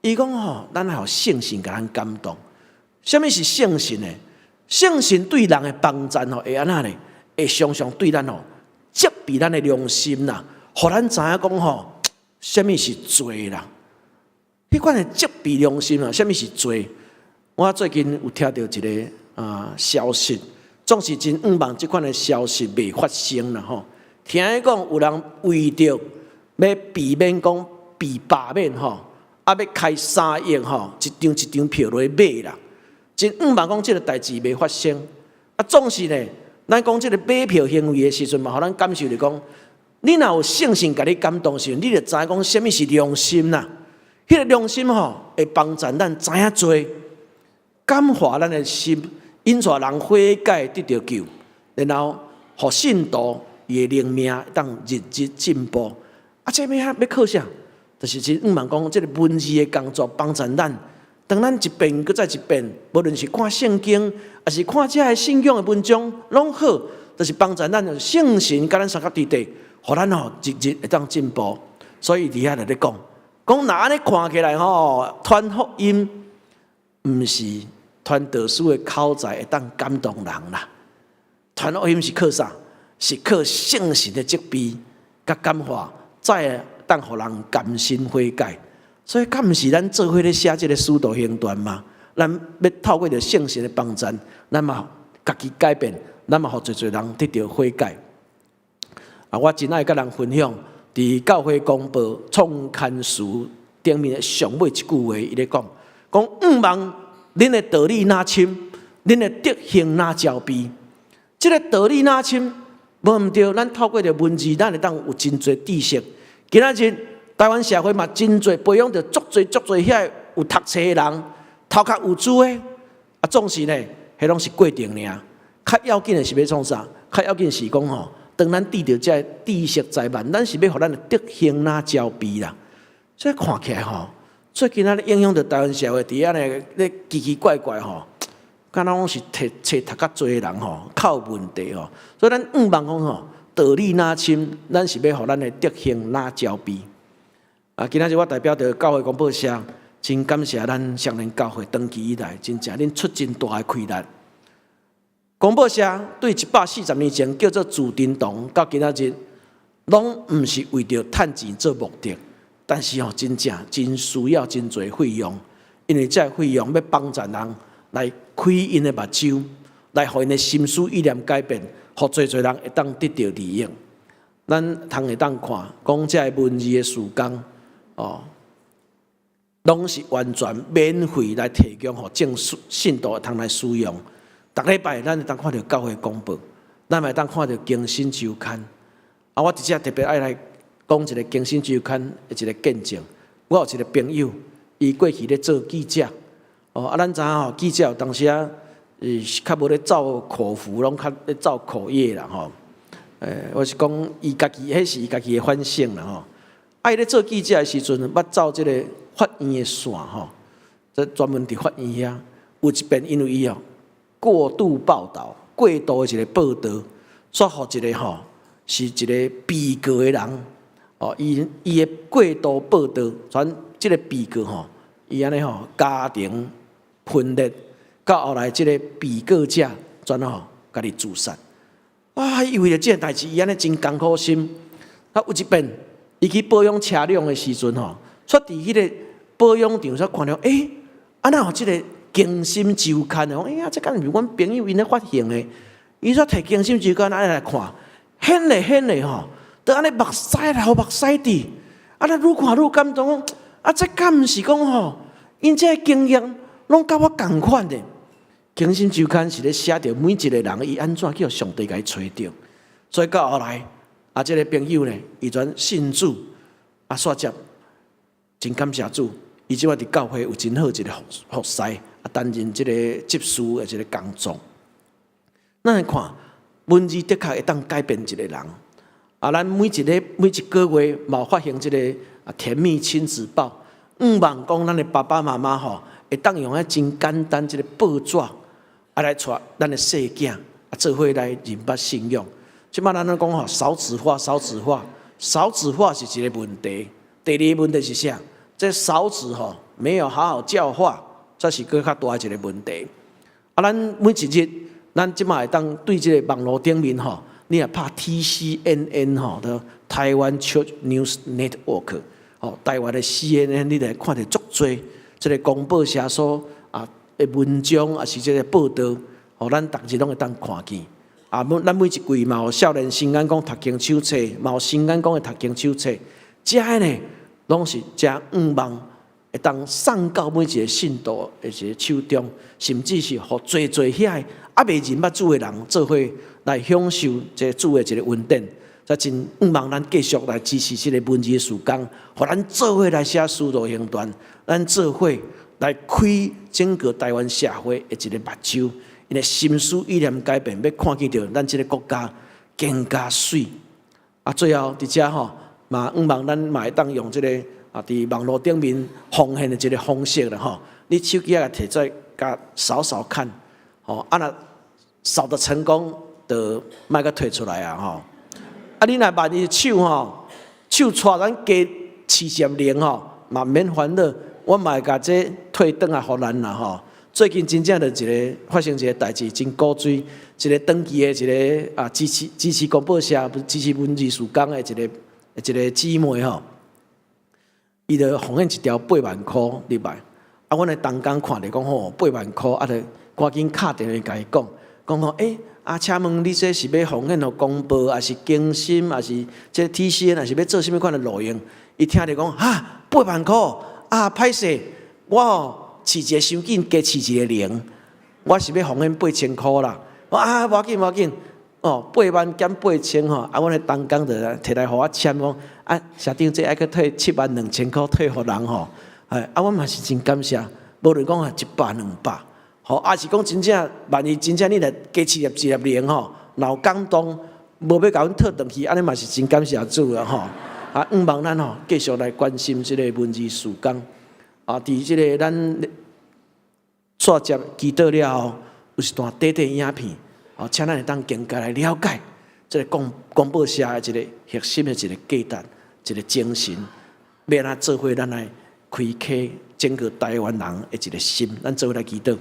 Speaker 3: 伊講吼，咱愛予聖神共咱感動。啥物是聖神呢？聖神對人的幫贊吼，會按怎呢？會常常對咱吼責備咱的良心啦，予咱知影講吼，啥物是罪啦。彼款的責備良心啊，啥物是罪？我最近有聽著一个消息，總是真向望這款的消息袂發生啦吼。聽講有人為著欲避免講被罷免吼，欲開3億吼，一張一張票落去買啦。真向望講這个代誌袂發生。啊，總是呢，咱講這个買票行為的時陣嘛，予咱感受著講，你若有聖神共你感動時陣，你就知影講啥物是良心啦。彼个良心吼，會幫助咱知影罪，感化咱的心，引帶人悔改得著救，然後予信徒伊的靈命會當日日進步。啊，這欲靠啥？就是真向望講，這个文字的工作幫助咱，當咱一遍閣再一遍，無論是看聖經，抑是看這个信仰的文章，攏好，就是幫助咱聖神佮咱相佮佇佇，予咱吼日日會當進步。所以佇遐就咧講，講若按呢看起來吼，傳福音毋是傳道師的口才會當感動人啦。傳福音是靠啥？是靠聖神的責備佮感化，才會當予人甘心悔改。所以，敢毋是咱做伙咧寫這个使徒行傳嗎？咱欲透過著聖神的幫助，咱嘛家己改變，咱嘛予濟濟人得著悔改。啊，我真愛佮人分享，佇教會公報創刊詞頂面的上尾一句話，伊咧講：講向望恁的道理若深，恁的德行若焦備。這个道理若深，無毋對，咱透過著文字，咱會當有真濟知識。今仔日台灣社會嘛，真濟培養著足濟足濟遐有讀冊的人，頭殼有珠的，啊，總是呢，彼攏是過程爾。較要緊的是欲創啥？較要緊是講吼，當咱得著這个知識財萬，咱是欲予咱的德行若焦備啦。所以看起來吼，最近仔影響著台灣社會，佇按呢咧奇奇怪怪吼，敢若攏是摕冊讀較濟的人吼，較有問題吼。所以咱向望講吼，道理若深，咱是欲予咱的德行若焦備。啊，今仔日我代表著教會公報社，真感謝咱雙連教會長期以來，真正恁出真大的氣力。公報社對140年前叫做自珍堂，到今仔日，攏毋是為著趁錢做目的，但是吼，真正真需要真濟費用，因為這個費用欲幫助人來開𪜶的目睭，來予𪜶的心思意念改變，予濟濟人會當得著利益。咱通會當看，講這个文字的事工，哦，攏是完全免費來提供，予眾信徒會通來使用。逐禮拜咱會當看著教會公報，咱嘛會當看著更新週刊。啊，我佇遮特別愛來講一个更新週刊的一个見證。我有一个朋友，伊過去咧做記者，哦，啊，咱知影吼，記者有當時啊，是較無咧走口福，攏較咧走口業啦吼。我是講伊家己，彼是伊家己的反省啦吼。啊，伊咧做記者的時陣，捌走這个法院的線吼，這專門佇法院遐，有一遍因為伊哦過度報導，過度的一个報導，煞予一个吼是一个被告的人，哦，伊的過度報導，轉這个被告吼，伊按呢吼家庭分裂，到後來這个被告者轉吼家己自殺。啊，伊為著這个代誌，伊按呢真艱苦心。啊，有一遍，伊去保養車輛的時陣吼，煞佇彼个保養場煞看著，欸，啊哪有這个更新週刊的？哎呀，這敢是阮朋友𪜶咧發行的？伊煞提更新週刊按呢來看，顯咧顯咧吼，都按呢目屎流目屎滴，啊，咱愈看愈感動，啊，這敢毋是講吼，𪜶這个經驗攏佮我仝款的。更新週刊是咧寫著每一个人伊按怎叫上帝共伊揣著，所以到後來，啊，這个朋友呢，伊轉信主，啊，煞接真感謝主，伊這擺佇教會有真好一个服侍，啊，擔任這个執事的一个工作。咱來看文字的確會當改變一个人。啊，咱每一个月嘛有發行這个啊甜蜜親子報，向望講咱的爸爸媽媽吼，會當用彼真簡單這个報紙啊來帶咱的細囝啊做伙來認捌信仰。這擺咱攏講吼少子化，少子化，少子化是一个問題。第二个問題是啥？這少子吼沒有好好教化，這是閣較大一个問題。啊，咱每一日，咱這馬會當對這个網路頂面吼，你若拍 TCNN 吼，著台灣 Church News Network，吼，台灣的 CNN，你就會看著足濟這个公報社所啊的文章，抑是這个報導，予咱逐日攏會當看見。啊，每咱每一季嘛有少年新眼光讀經手冊，嘛有新眼光的讀經手冊，這个呢，攏是誠向望會當送到每一个信徒的一个手中，甚至是予濟濟遐个猶未認捌主的人做伙來享受這个主的一个恩典。才真向望咱繼續來支持這个文字事工，予咱做伙來寫使徒行傳，咱做伙來開整個台灣社會的一个目睭，𪜶的心思意念改變，欲看見著咱這个國家更加媠。啊，最後佇遮吼，嘛向望咱嘛會當用這个啊，佇網路頂面奉獻的一个方式啦吼。你手機仔提出來，共掃掃看，吼，啊若掃得成功，就莫閣提出來啊吼。啊，你若萬一手吼，手掣咱加飼一粒零吼，嘛毋免煩惱，我嘛會共這退轉來予咱啦吼。最近真正就一个發生一个代誌，真古錐，一个長期的一个啊支持支持公報社，支持文字事工的一个一个姊妹吼，伊就奉獻一條八萬箍入來，啊，阮的同工看著講吼，八萬箍，啊，就趕緊敲電話共伊講，講吼，欸，啊，請問你這是欲奉獻予公報，抑是更新，抑是這 TCN，抑是欲做啥物款的路用？伊聽著講，哈，八萬箍，啊，歹勢，我吼飼一个傷緊，加飼一個零，我是欲奉獻八千箍啦。我啊，無要緊，無要緊，哦，8萬減八千吼，啊，阮的同工就提來予我簽講，啊，社長這愛閣退7萬2千箍退予人吼，哎，啊，我嘛是真感謝，無論講啊一百兩百，吼，抑是講真正，萬一真正你若加飼一粒零吼，若有感動，無欲共阮退轉去，按呢嘛是真感謝主啊吼，啊，向望咱吼繼續來關心這个文字事工，啊，佇這个咱煞接祈禱了後，有一段短短影片，哦，請咱會當更加來了解這个公公報社的一个核心的一个價值，一个精神，欲按怎做伙咱來開啟整個台灣人的一个心，咱做伙來祈禱。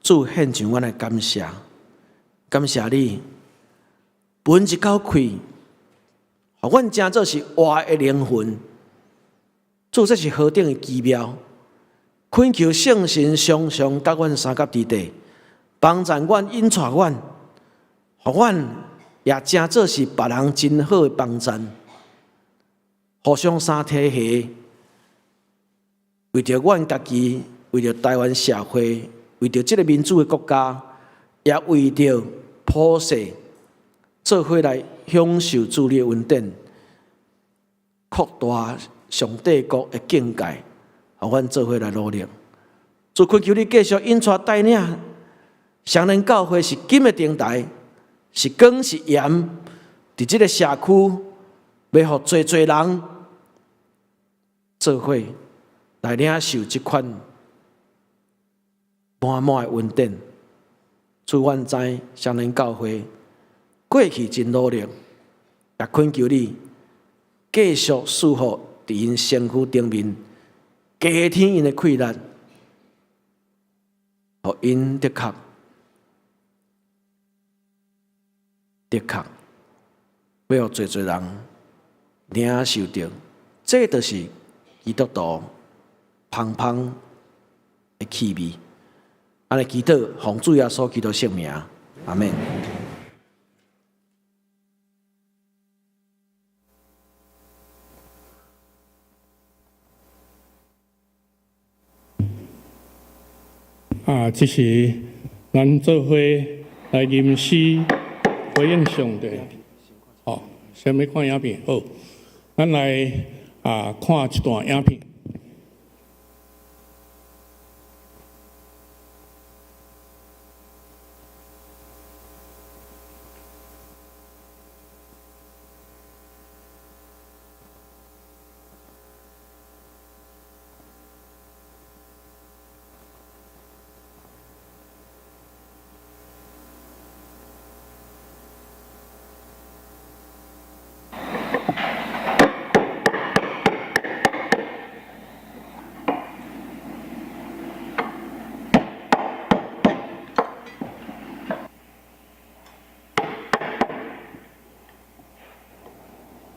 Speaker 3: 主獻上阮的感謝，感謝你，分一口氣，予阮成做是活的靈魂。主，這是何等的奇妙！懇求聖神常常佮阮相佮佇底，幫助阮、引帶阮，予阮也成做是別人真好的幫贊。互相相提攜，為著阮家己，為著台灣社會，為著這个民主的國家，也為著普世做伙來享受主你的恩典，擴大上帝國的境界，予阮做伙來努力。主懇求你繼續引帶帶領，雙連教會是金的燈台，是光是鹽，佇這个社區，欲予濟濟人做伙來領受這款滿滿的恩典。主，阮知雙連教會過去真努力，也懇求你繼續賜福佇𪜶身軀頂面，加添𪜶的氣力，予𪜶的確的確欲予濟濟人領受著，這就是基督徒芳芳的氣味。按呢祈禱，奉主耶穌基督聖名，阿們。
Speaker 2: 啊，這是咱做伙來吟詩回應上帝。好，先欲看影片，好，咱來啊看一段影片。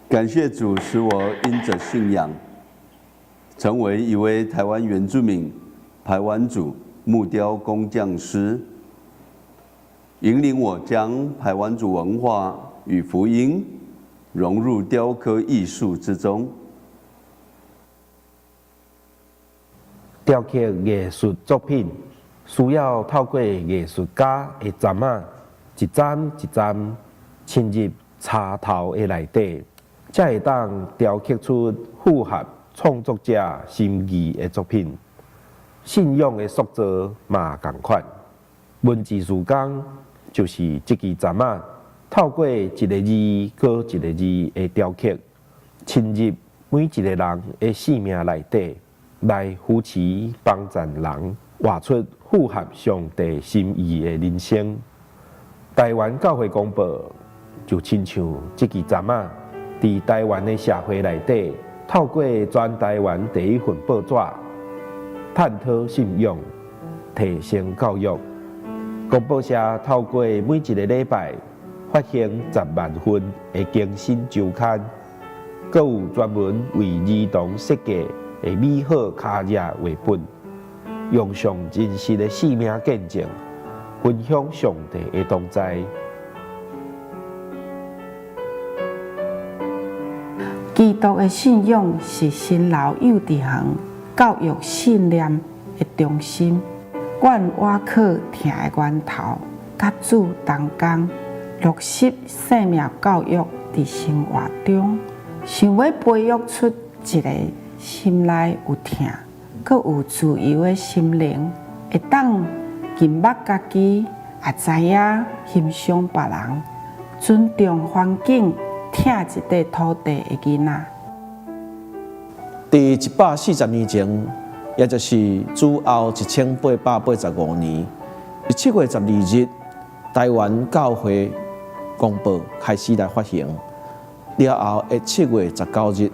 Speaker 4: 感謝主使我因著信仰，成為一位台灣原住民排灣族木雕工匠師，引領我將排灣族文化與福音融入雕刻藝術之中。
Speaker 5: 雕刻藝術作品需要透過藝術家的針仔，一針一針深入插頭的內底，才會當雕刻出符合創作者心意的作品。信仰的塑造嘛仝款，文字事工就是這支針仔，透過一個字閣一個字的雕刻，深入每一個人的生命內底，來扶持幫助人活出符合上帝心意的人生。台灣教會公報就親像這支針仔，佇台灣的社會內底，透過全台灣第一份報紙，探討信仰、提升教育。公報社透過每一個禮拜發行10萬份的更新週刊，閣有專門為兒童設計的美好卡頁繪本，用上真實的生命見證，分享上帝的同在。
Speaker 6: 基督的信仰是新老幼稚園教育信念的中心。阮倚靠疼的源頭，佮主同工，落實生命教育佇生活中，想欲培育出一个心內有疼、閣有自由的心靈，會當謹目家己，也知影欣賞別人，尊重環境，疼這塊土地的囡仔。
Speaker 3: 佇140年前，也就是主後1885年，7月12日，台灣教會公報開始來發行。了後，的7月19日，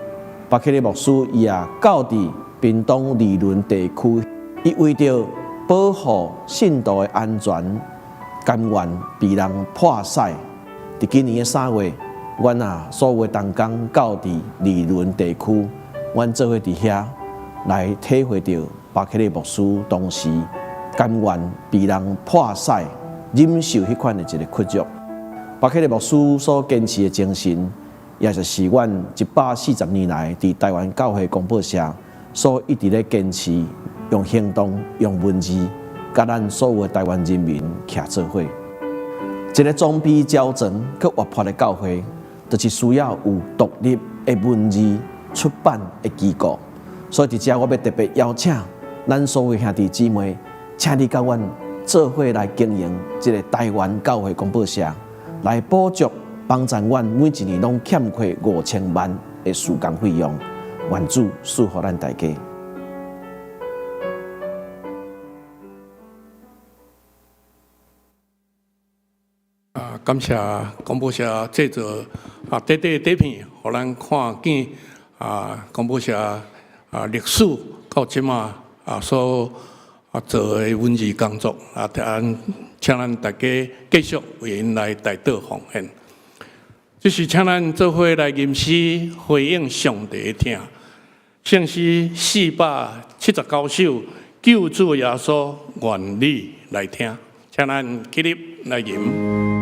Speaker 3: 巴克利牧師伊也到佇屏東二崙地區，伊為著保護信徒的安全，甘願被人迫使。佇今年的3月，阮啊所有的同工到佇二崙地區，阮做伙佇遐來體會著巴克利牧師當時甘願被人迫使忍受彼款的一个屈辱。巴克利牧師所堅持的精神，也就是阮140年來佇台灣教會公報社所一直咧堅持，用行動、用文字，佮咱所有的台灣人民徛做伙。一个裝備齊全、閣活潑的教會，就是需要有獨立的文字出版的機構。所以佇遮我欲特別邀請咱所有兄弟姊妹，請你佮阮做伙來經營這个台灣教會公報社，來補助幫助阮每一年攏欠缺5000萬的事工費用。願主賜福咱大家。
Speaker 2: 啊，感謝廣播社製作啊，短短短片，予咱看見啊，廣播社啊歷史到這馬啊所啊做的文字工作啊，請咱大家繼續為𪜶來代禱奉獻。這是請咱做伙來吟詩回應上帝的疼。聖詩479首，救主耶穌願你來聽，請咱起立來吟。
Speaker 7: Amen.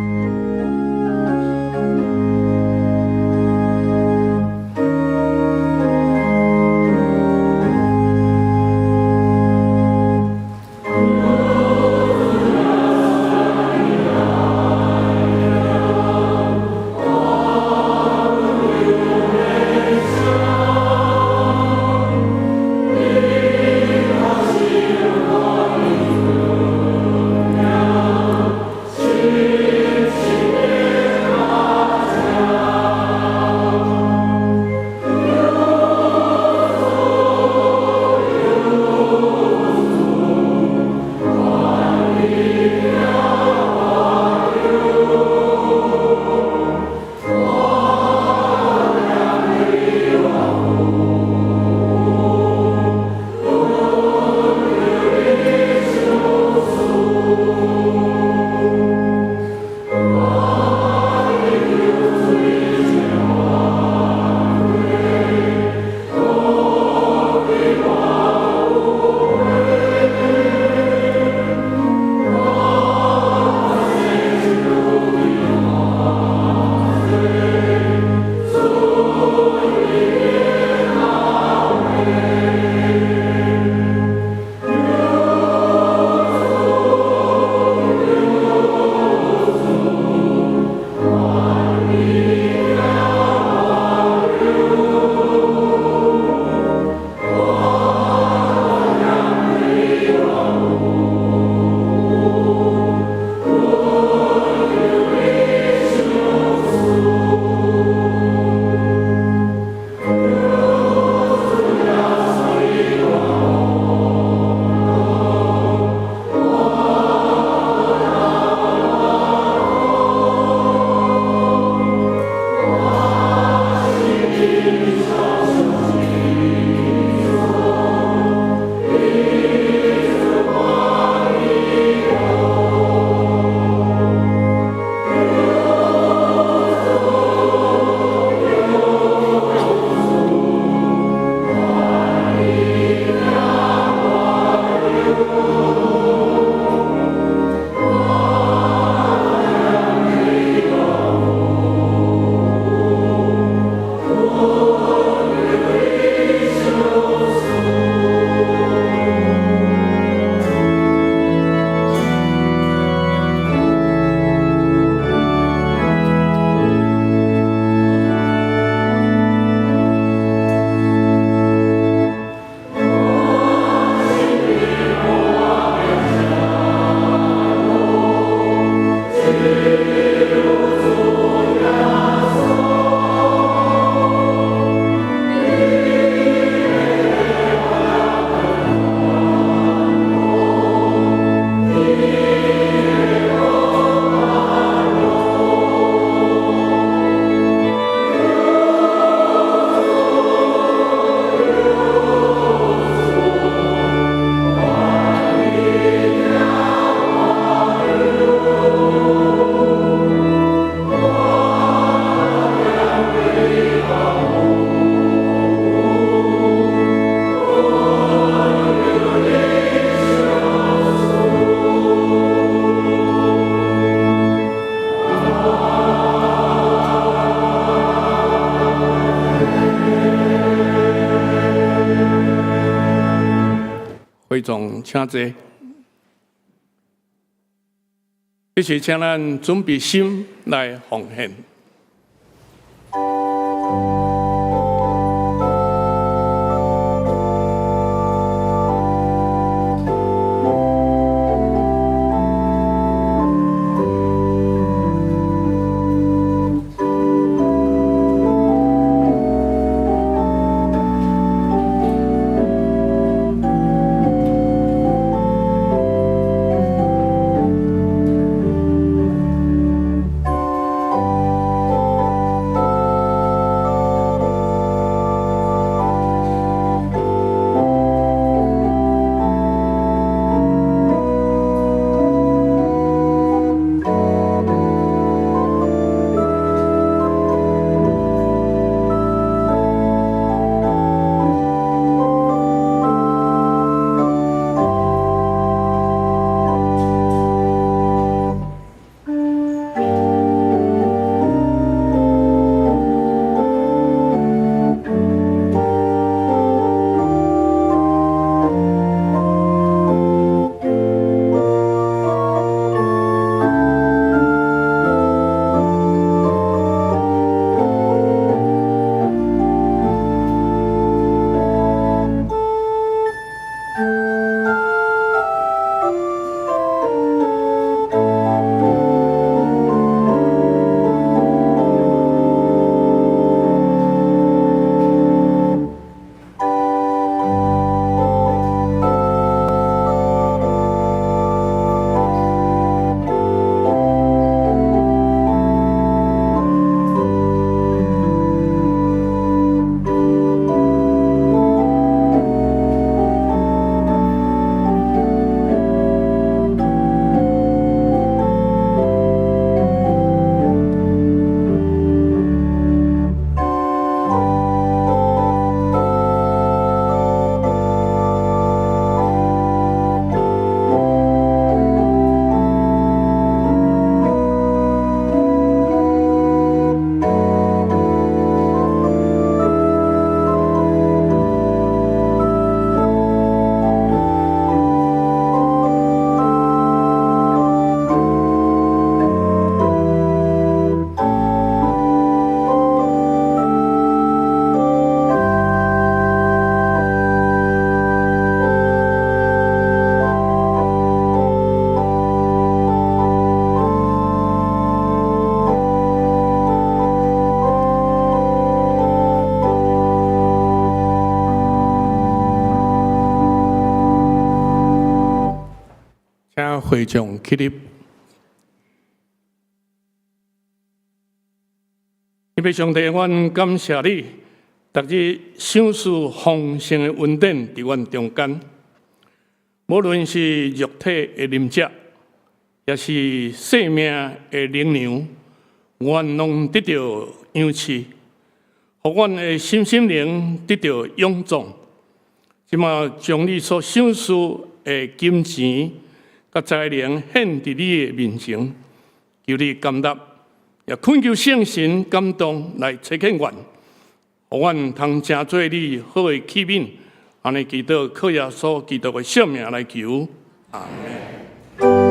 Speaker 2: 會眾請坐。這時請咱準備心來奉獻。請會眾起立。天父上帝，阮感謝你，逐日賞賜豐盛的恩典佇阮中間。無論是肉體的啉食，抑是生命的靈糧，阮攏得著養飼，予阮的身心靈得著勇壯。這馬將你所賞賜的金錢佮才能獻佇你的面前，求你甘納，也懇求聖神感動來差遣阮，予阮通成做你好的器皿，按呢祈禱，靠耶穌基督的聖名來求，阿們。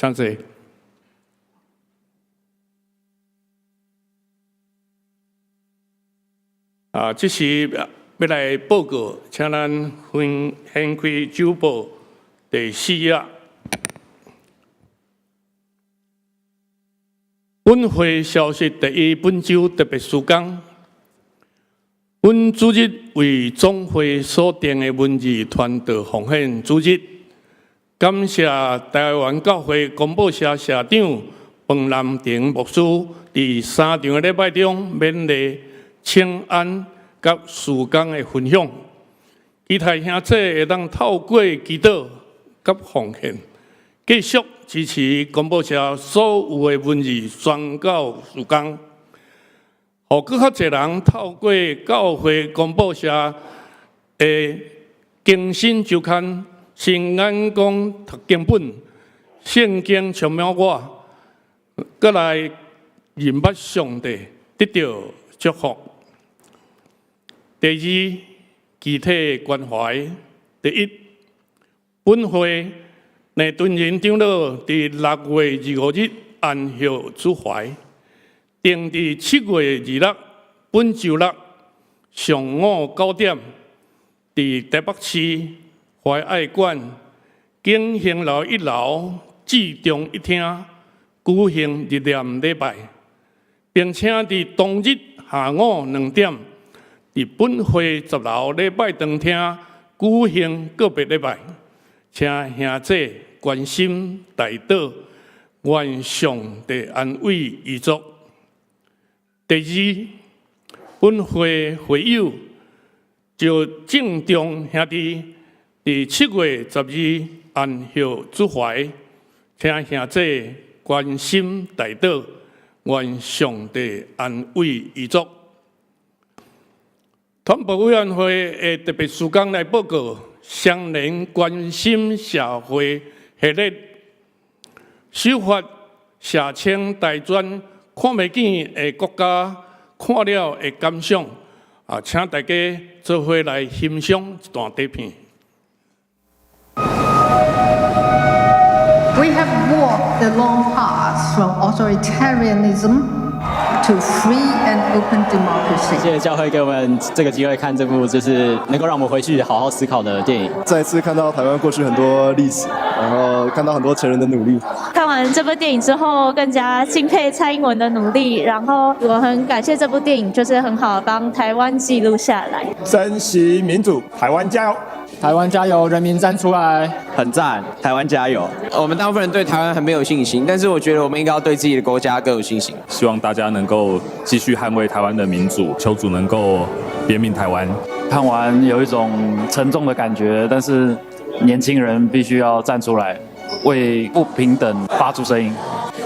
Speaker 2: 請坐。啊，這時欲來報告，請咱分掀開週報第四頁。本會消息第一，本週特別事工，本主日為總會所定的文字傳道奉獻主日，感謝台灣教會公報社社長彭南庭牧師，佇三場的禮拜中勉勵、請安佮事工的分享。期待兄弟會當透過祈禱佮奉獻，繼續支持公報社所有的文字宣教事工，予閣較濟人透過教會公報社的更新週刊《新眼光讀經本》、聖經充滿我，閣來認捌上帝，得著祝福。第二，具體關懷。第一，本會賴敦仁長老佇6月25日安息主懷。定佇7月26，本週六上午9點，佇台北市懷愛館景興樓一樓至中一廳舉行日念禮拜，並且佇當日下午2點，佇本會10樓禮拜堂廳舉行告別禮拜，請兄弟關心代禱，願上帝安慰遺族。第二，本會會友就鄭中兄弟佇7月12安息主懷，請兄弟關心代禱，願上帝安慰遺族。傳播委員會的特別事工來報告，雙連關心社會系列，首發社青大專看袂見的國家，看了的感想啊，請大家做伙來欣賞這段短片。
Speaker 7: We have walked the long path from authoritarianism to free and open democracy。
Speaker 8: 謝謝教會給我們這個機會看這部，就是能夠讓我們回去好好思考的電影。
Speaker 9: 再次看到台灣過去很多歷史，然後看到很多前人的努力。
Speaker 10: 看完這部電影之後，更加敬佩蔡英文的努力，然後我很感謝這部電影，就是很好幫台灣記錄下來。
Speaker 11: 珍惜民主，台灣加油！
Speaker 12: 台灣加油！人民站出來！
Speaker 13: 很讚，台灣加油！我們大部分人對台灣很沒有信心，但是我覺得我們應該要對自己的國家更有信心。
Speaker 14: 希望大家能夠繼續捍衛台灣的民主，求主能夠憐憫台灣。
Speaker 15: 看完有一種沉重的感覺，但是年輕人必須要站出來，為不平等發出聲音。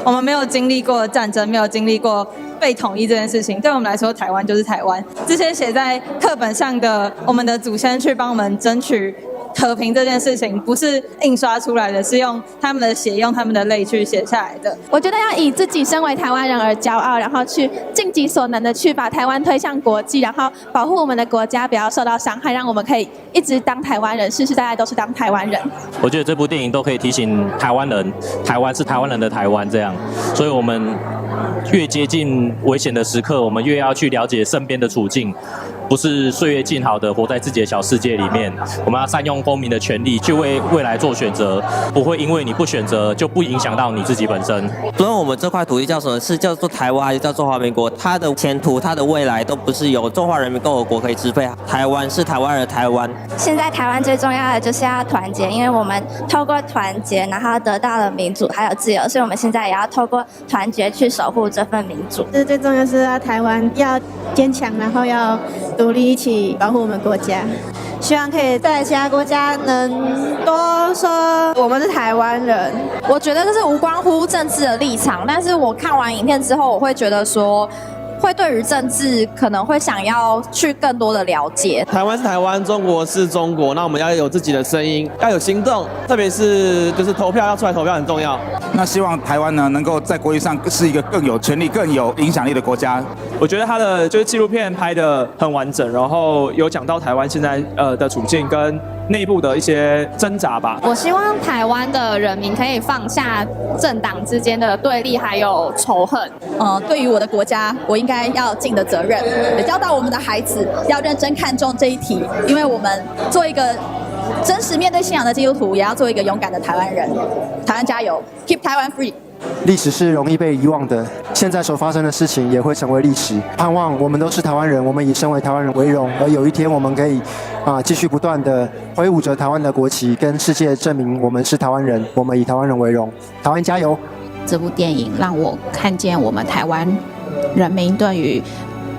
Speaker 16: 我們沒有經歷過戰爭，沒有經歷過被統一這件事情，對我們來說，台灣就是台灣。這些寫在課本上的，我們的祖先去幫我們爭取和平這件事情，不是印刷出來的，是用他們的血、用他們的淚去寫下來的。
Speaker 17: 我覺得要以自己身為台灣人而驕傲，然後去盡己所能的去把台灣推向國際，然後保護我們的國家不要受到傷害，讓我們可以一直當台灣人，世世代代都是當台灣人。
Speaker 18: 我覺得這部電影都可以提醒台灣人，台灣是台灣人的台灣，這樣，所以我們越接近危險的時刻，我們越要去了解身邊的處境，不是歲月靜好的活在自己的小世界裡面。我們要善用公民的權利，去為未來做選擇，不會因為你不選擇就不影響到你自己本身。
Speaker 19: 不論我們這塊土地叫什麼，是叫做台灣還是叫中華民國，它的前途、它的未來都不是由中華人民共和國可以支配。台灣是台灣人的台灣。
Speaker 20: 現在台灣最重要的就是要團結，因為我們透過團結，然後得到了民主還有自由，所以我們現在也要透過團結去守護這份民主。
Speaker 21: 這最重要是要台灣要堅強，然後要獨立，一起保護我們國家。
Speaker 22: 希望可以在其他國家能多說我們是台灣人。
Speaker 17: 我覺得這是無關乎政治的立場，但是我看完影片之後，我會覺得說，會對於政治可能會想要去更多的了解。
Speaker 23: 台灣是台灣，中國是中國，那我們要有自己的聲音，要有行動，特別是就是投票，要出來投票很重要。
Speaker 24: 那希望台灣呢，能夠在國際上是一個更有權力、更有影響力的國家。
Speaker 25: 我覺得他的就是紀錄片拍得很完整，然後有講到台灣現在的處境跟內部的一些掙扎吧。
Speaker 26: 我希望台灣的人民可以放下政黨之間的對立還有仇恨。
Speaker 27: 對於我的國家，我應該要盡的責任，也教導我們的孩子要認真看重這一題，因為我們做一個真實面對信仰的基督徒，也要做一個勇敢的台灣人。台灣加油，Keep Taiwan free。
Speaker 1: 歷史是容易被遺忘的，現在所發生的事情也會成為歷史。盼望我們都是台灣人，我們以身為台灣人為榮，而有一天我們可以繼續不斷的揮舞着台灣的國旗，跟世界證明我們是台灣人，我們以台灣人為榮。台灣加油！
Speaker 2: 這部電影讓我看見我們台灣人民對於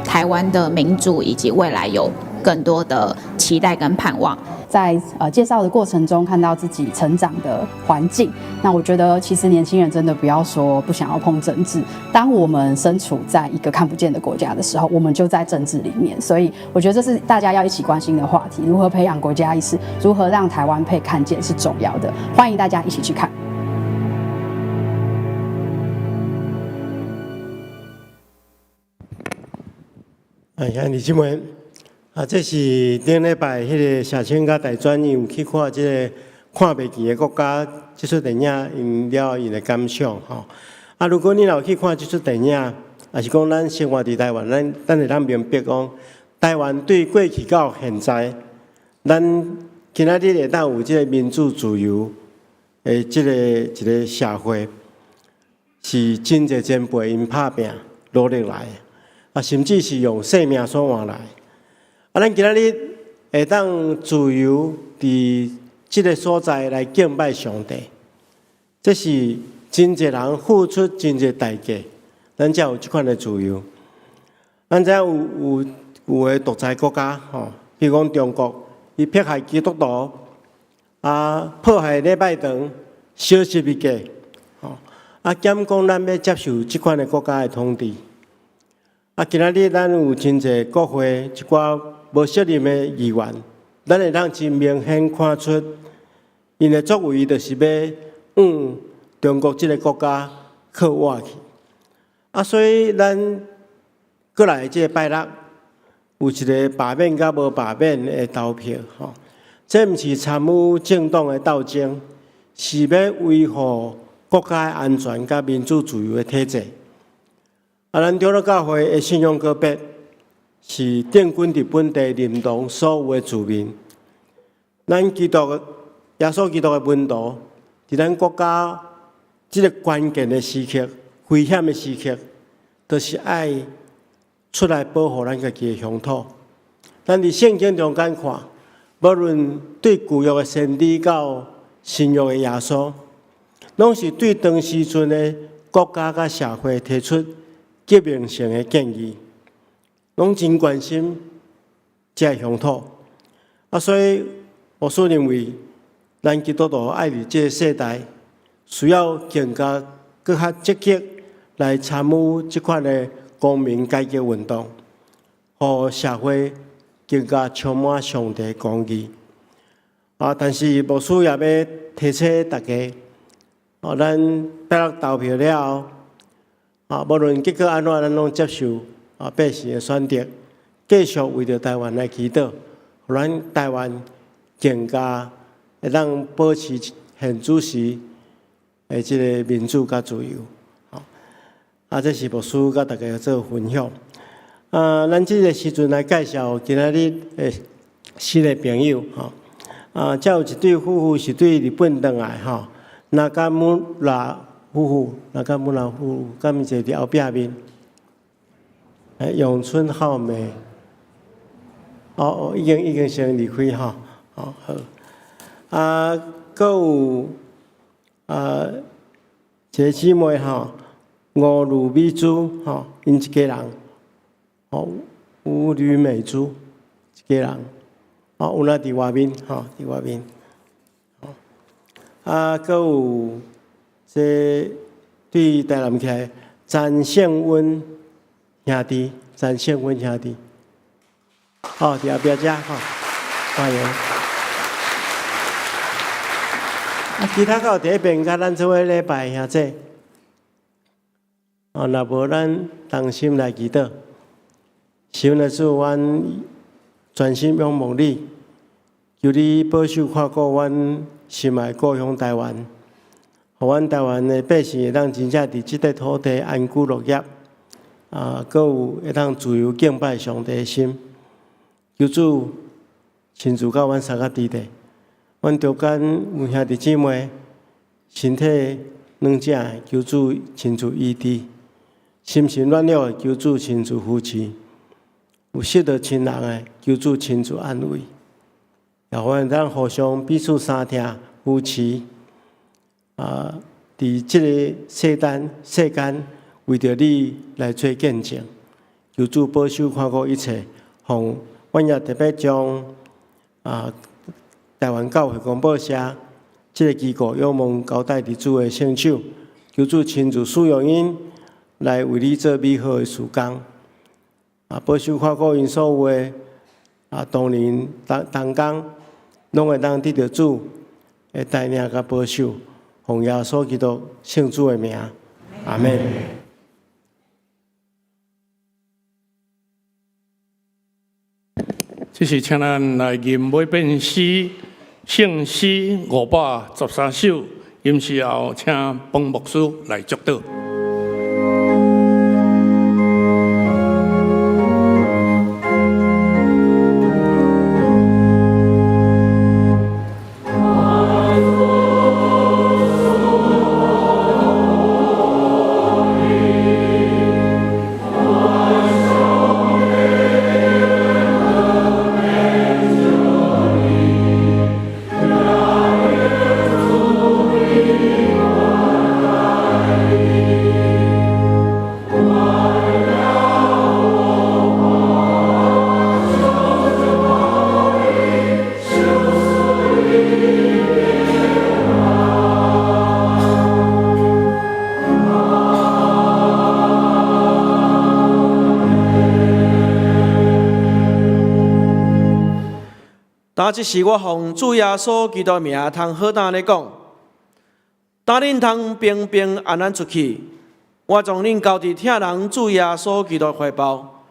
Speaker 2: 台灣的民主以及未來有更多的期待跟盼望。
Speaker 3: 在介紹的過程中，看到自己成長的環境，那我覺得其實年輕人真的不要說不想要碰政治。當我們身處在一個看不見的國家的時候，我們就在政治裡面。所以我覺得這是大家要一起關心的話題：如何培養國家意識，如何讓台灣被看見是重要的。歡迎大家一起去看。
Speaker 4: 哎，兄弟姊妹，這是頂禮拜彼个社青佮大專𪜶有去看這个看袂見的國家這齣電影，𪜶了𪜶的感想吼。如果你若有去看這齣電影，抑是講咱生活佇台灣，咱會當明白講，台灣對過去到現在，咱今仔日會當有這个民主自由的這个一个社會，是真濟前輩𪜶拍拚努力來的。甚至是用性命所換來。咱今仔日會當自由佇這个所在來敬拜上帝，這是真濟人付出真濟代價，咱才有這款的自由。咱知影有的獨裁國家，吼，比如講中國，伊迫害基督徒，破壞禮拜堂，燒十字架，吼，敢講咱欲接受這款的國家的統治？今仔日咱有真濟國會一寡無適任的議員，咱會當真明顯看出，𪜶的作為就是欲往中國這个國家靠倚去。所以咱過來這个拜六有一个罷免佮無罷免的投票，吼，這毋是參與政黨的鬥爭，是欲維護國家的安全佮民主自由的體制。咱長老教會的信仰告白是定根佇本地認同所有的住民。咱基督耶穌基督的門徒，佇咱國家這个關鍵的時刻、危險的時刻，就是愛出來保護咱家己的鄉土。咱佇聖經中間看，無論對舊約的先知到新約的耶穌，攏是對當時陣的國家佮社會提出革命性的建議，攏真關心這个鄉土。所以牧師認為，咱基督徒愛佇這个世代，需要更加閣較積極來參與這款的公民改革運動，予社會更加充滿上帝公義。但是牧師也欲提醒大家，咱拜六投票了後，無論結果按怎，咱攏接受百姓的選擇，繼續為著台灣來祈禱，予咱台灣更加會當保持現主時的這个民主佮自由。這是牧師佮大家做分享。咱這个時陣來介紹今仔日的新的朋友。吼。這有一對夫婦是對日本轉來吼，那加姆拉夫婦，那加姆拉夫婦，敢坐佇後壁面？永春浩美，哦，已經先離開吼，哦好。閣有一个姊妹吼，吳呂美珠吼，𪜶一家人，哦，吳呂美珠一家人，哦，有哪佇外面吼，佇外面。閣有這對台南起來詹勝溫兄弟，詹勝溫兄弟，哦，佇後壁遮吼，歡迎。其他閣有佇彼邊佮咱做伙禮拜兄弟，哦，若無咱同心來祈禱，神的主，阮專心仰望你，求你保守看顧阮心愛故鄉台灣，予阮台灣的百姓會當真正佇這塊土地安居樂業，閣有會當自由敬拜上帝的心。求主親自佮阮相佮佇咧，阮中間有兄弟姊妹身體软者，求主亲自医治；心神软弱的，求主亲自扶持；有失落亲人的，求主亲自安慰。也欢迎咱互相彼此相疼扶持。佇這个世間世間，為著你來做見證，求主保守看顧一切，予阮也特別將台灣教會廣播社這个機構仰望交代佇主的聖手，求主親自使用𪜶來為你做美好的事工。保守看顧𪜶所有的同仁同同工，攏會當得著主的帶領佮保守，奉耶穌基督聖子的名，阿們。
Speaker 5: 這是請咱來吟每遍詩，聖詩513首，吟詩後請彭牧師來祝禱。
Speaker 6: 今這時我奉主耶穌基督的名，通好膽咧講，當恁通平平安安出去，我將恁交佇疼人主耶穌基督懷抱，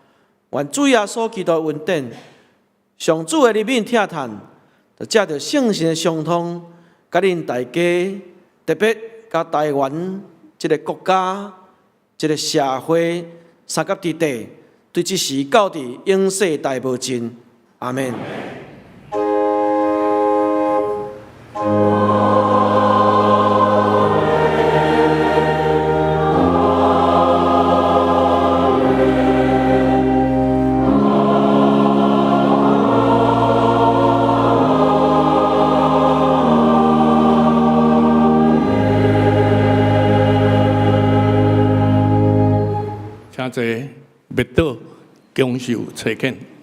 Speaker 6: 願主耶穌基督的恩典、上主的憐憫疼嘆，就藉著聖神的相通，佮恁大家，特別佮台灣這个國家、這个社會相佮佇底，對這時到佇永世代無盡。阿們。
Speaker 5: 請坐，默禱，享受差遣。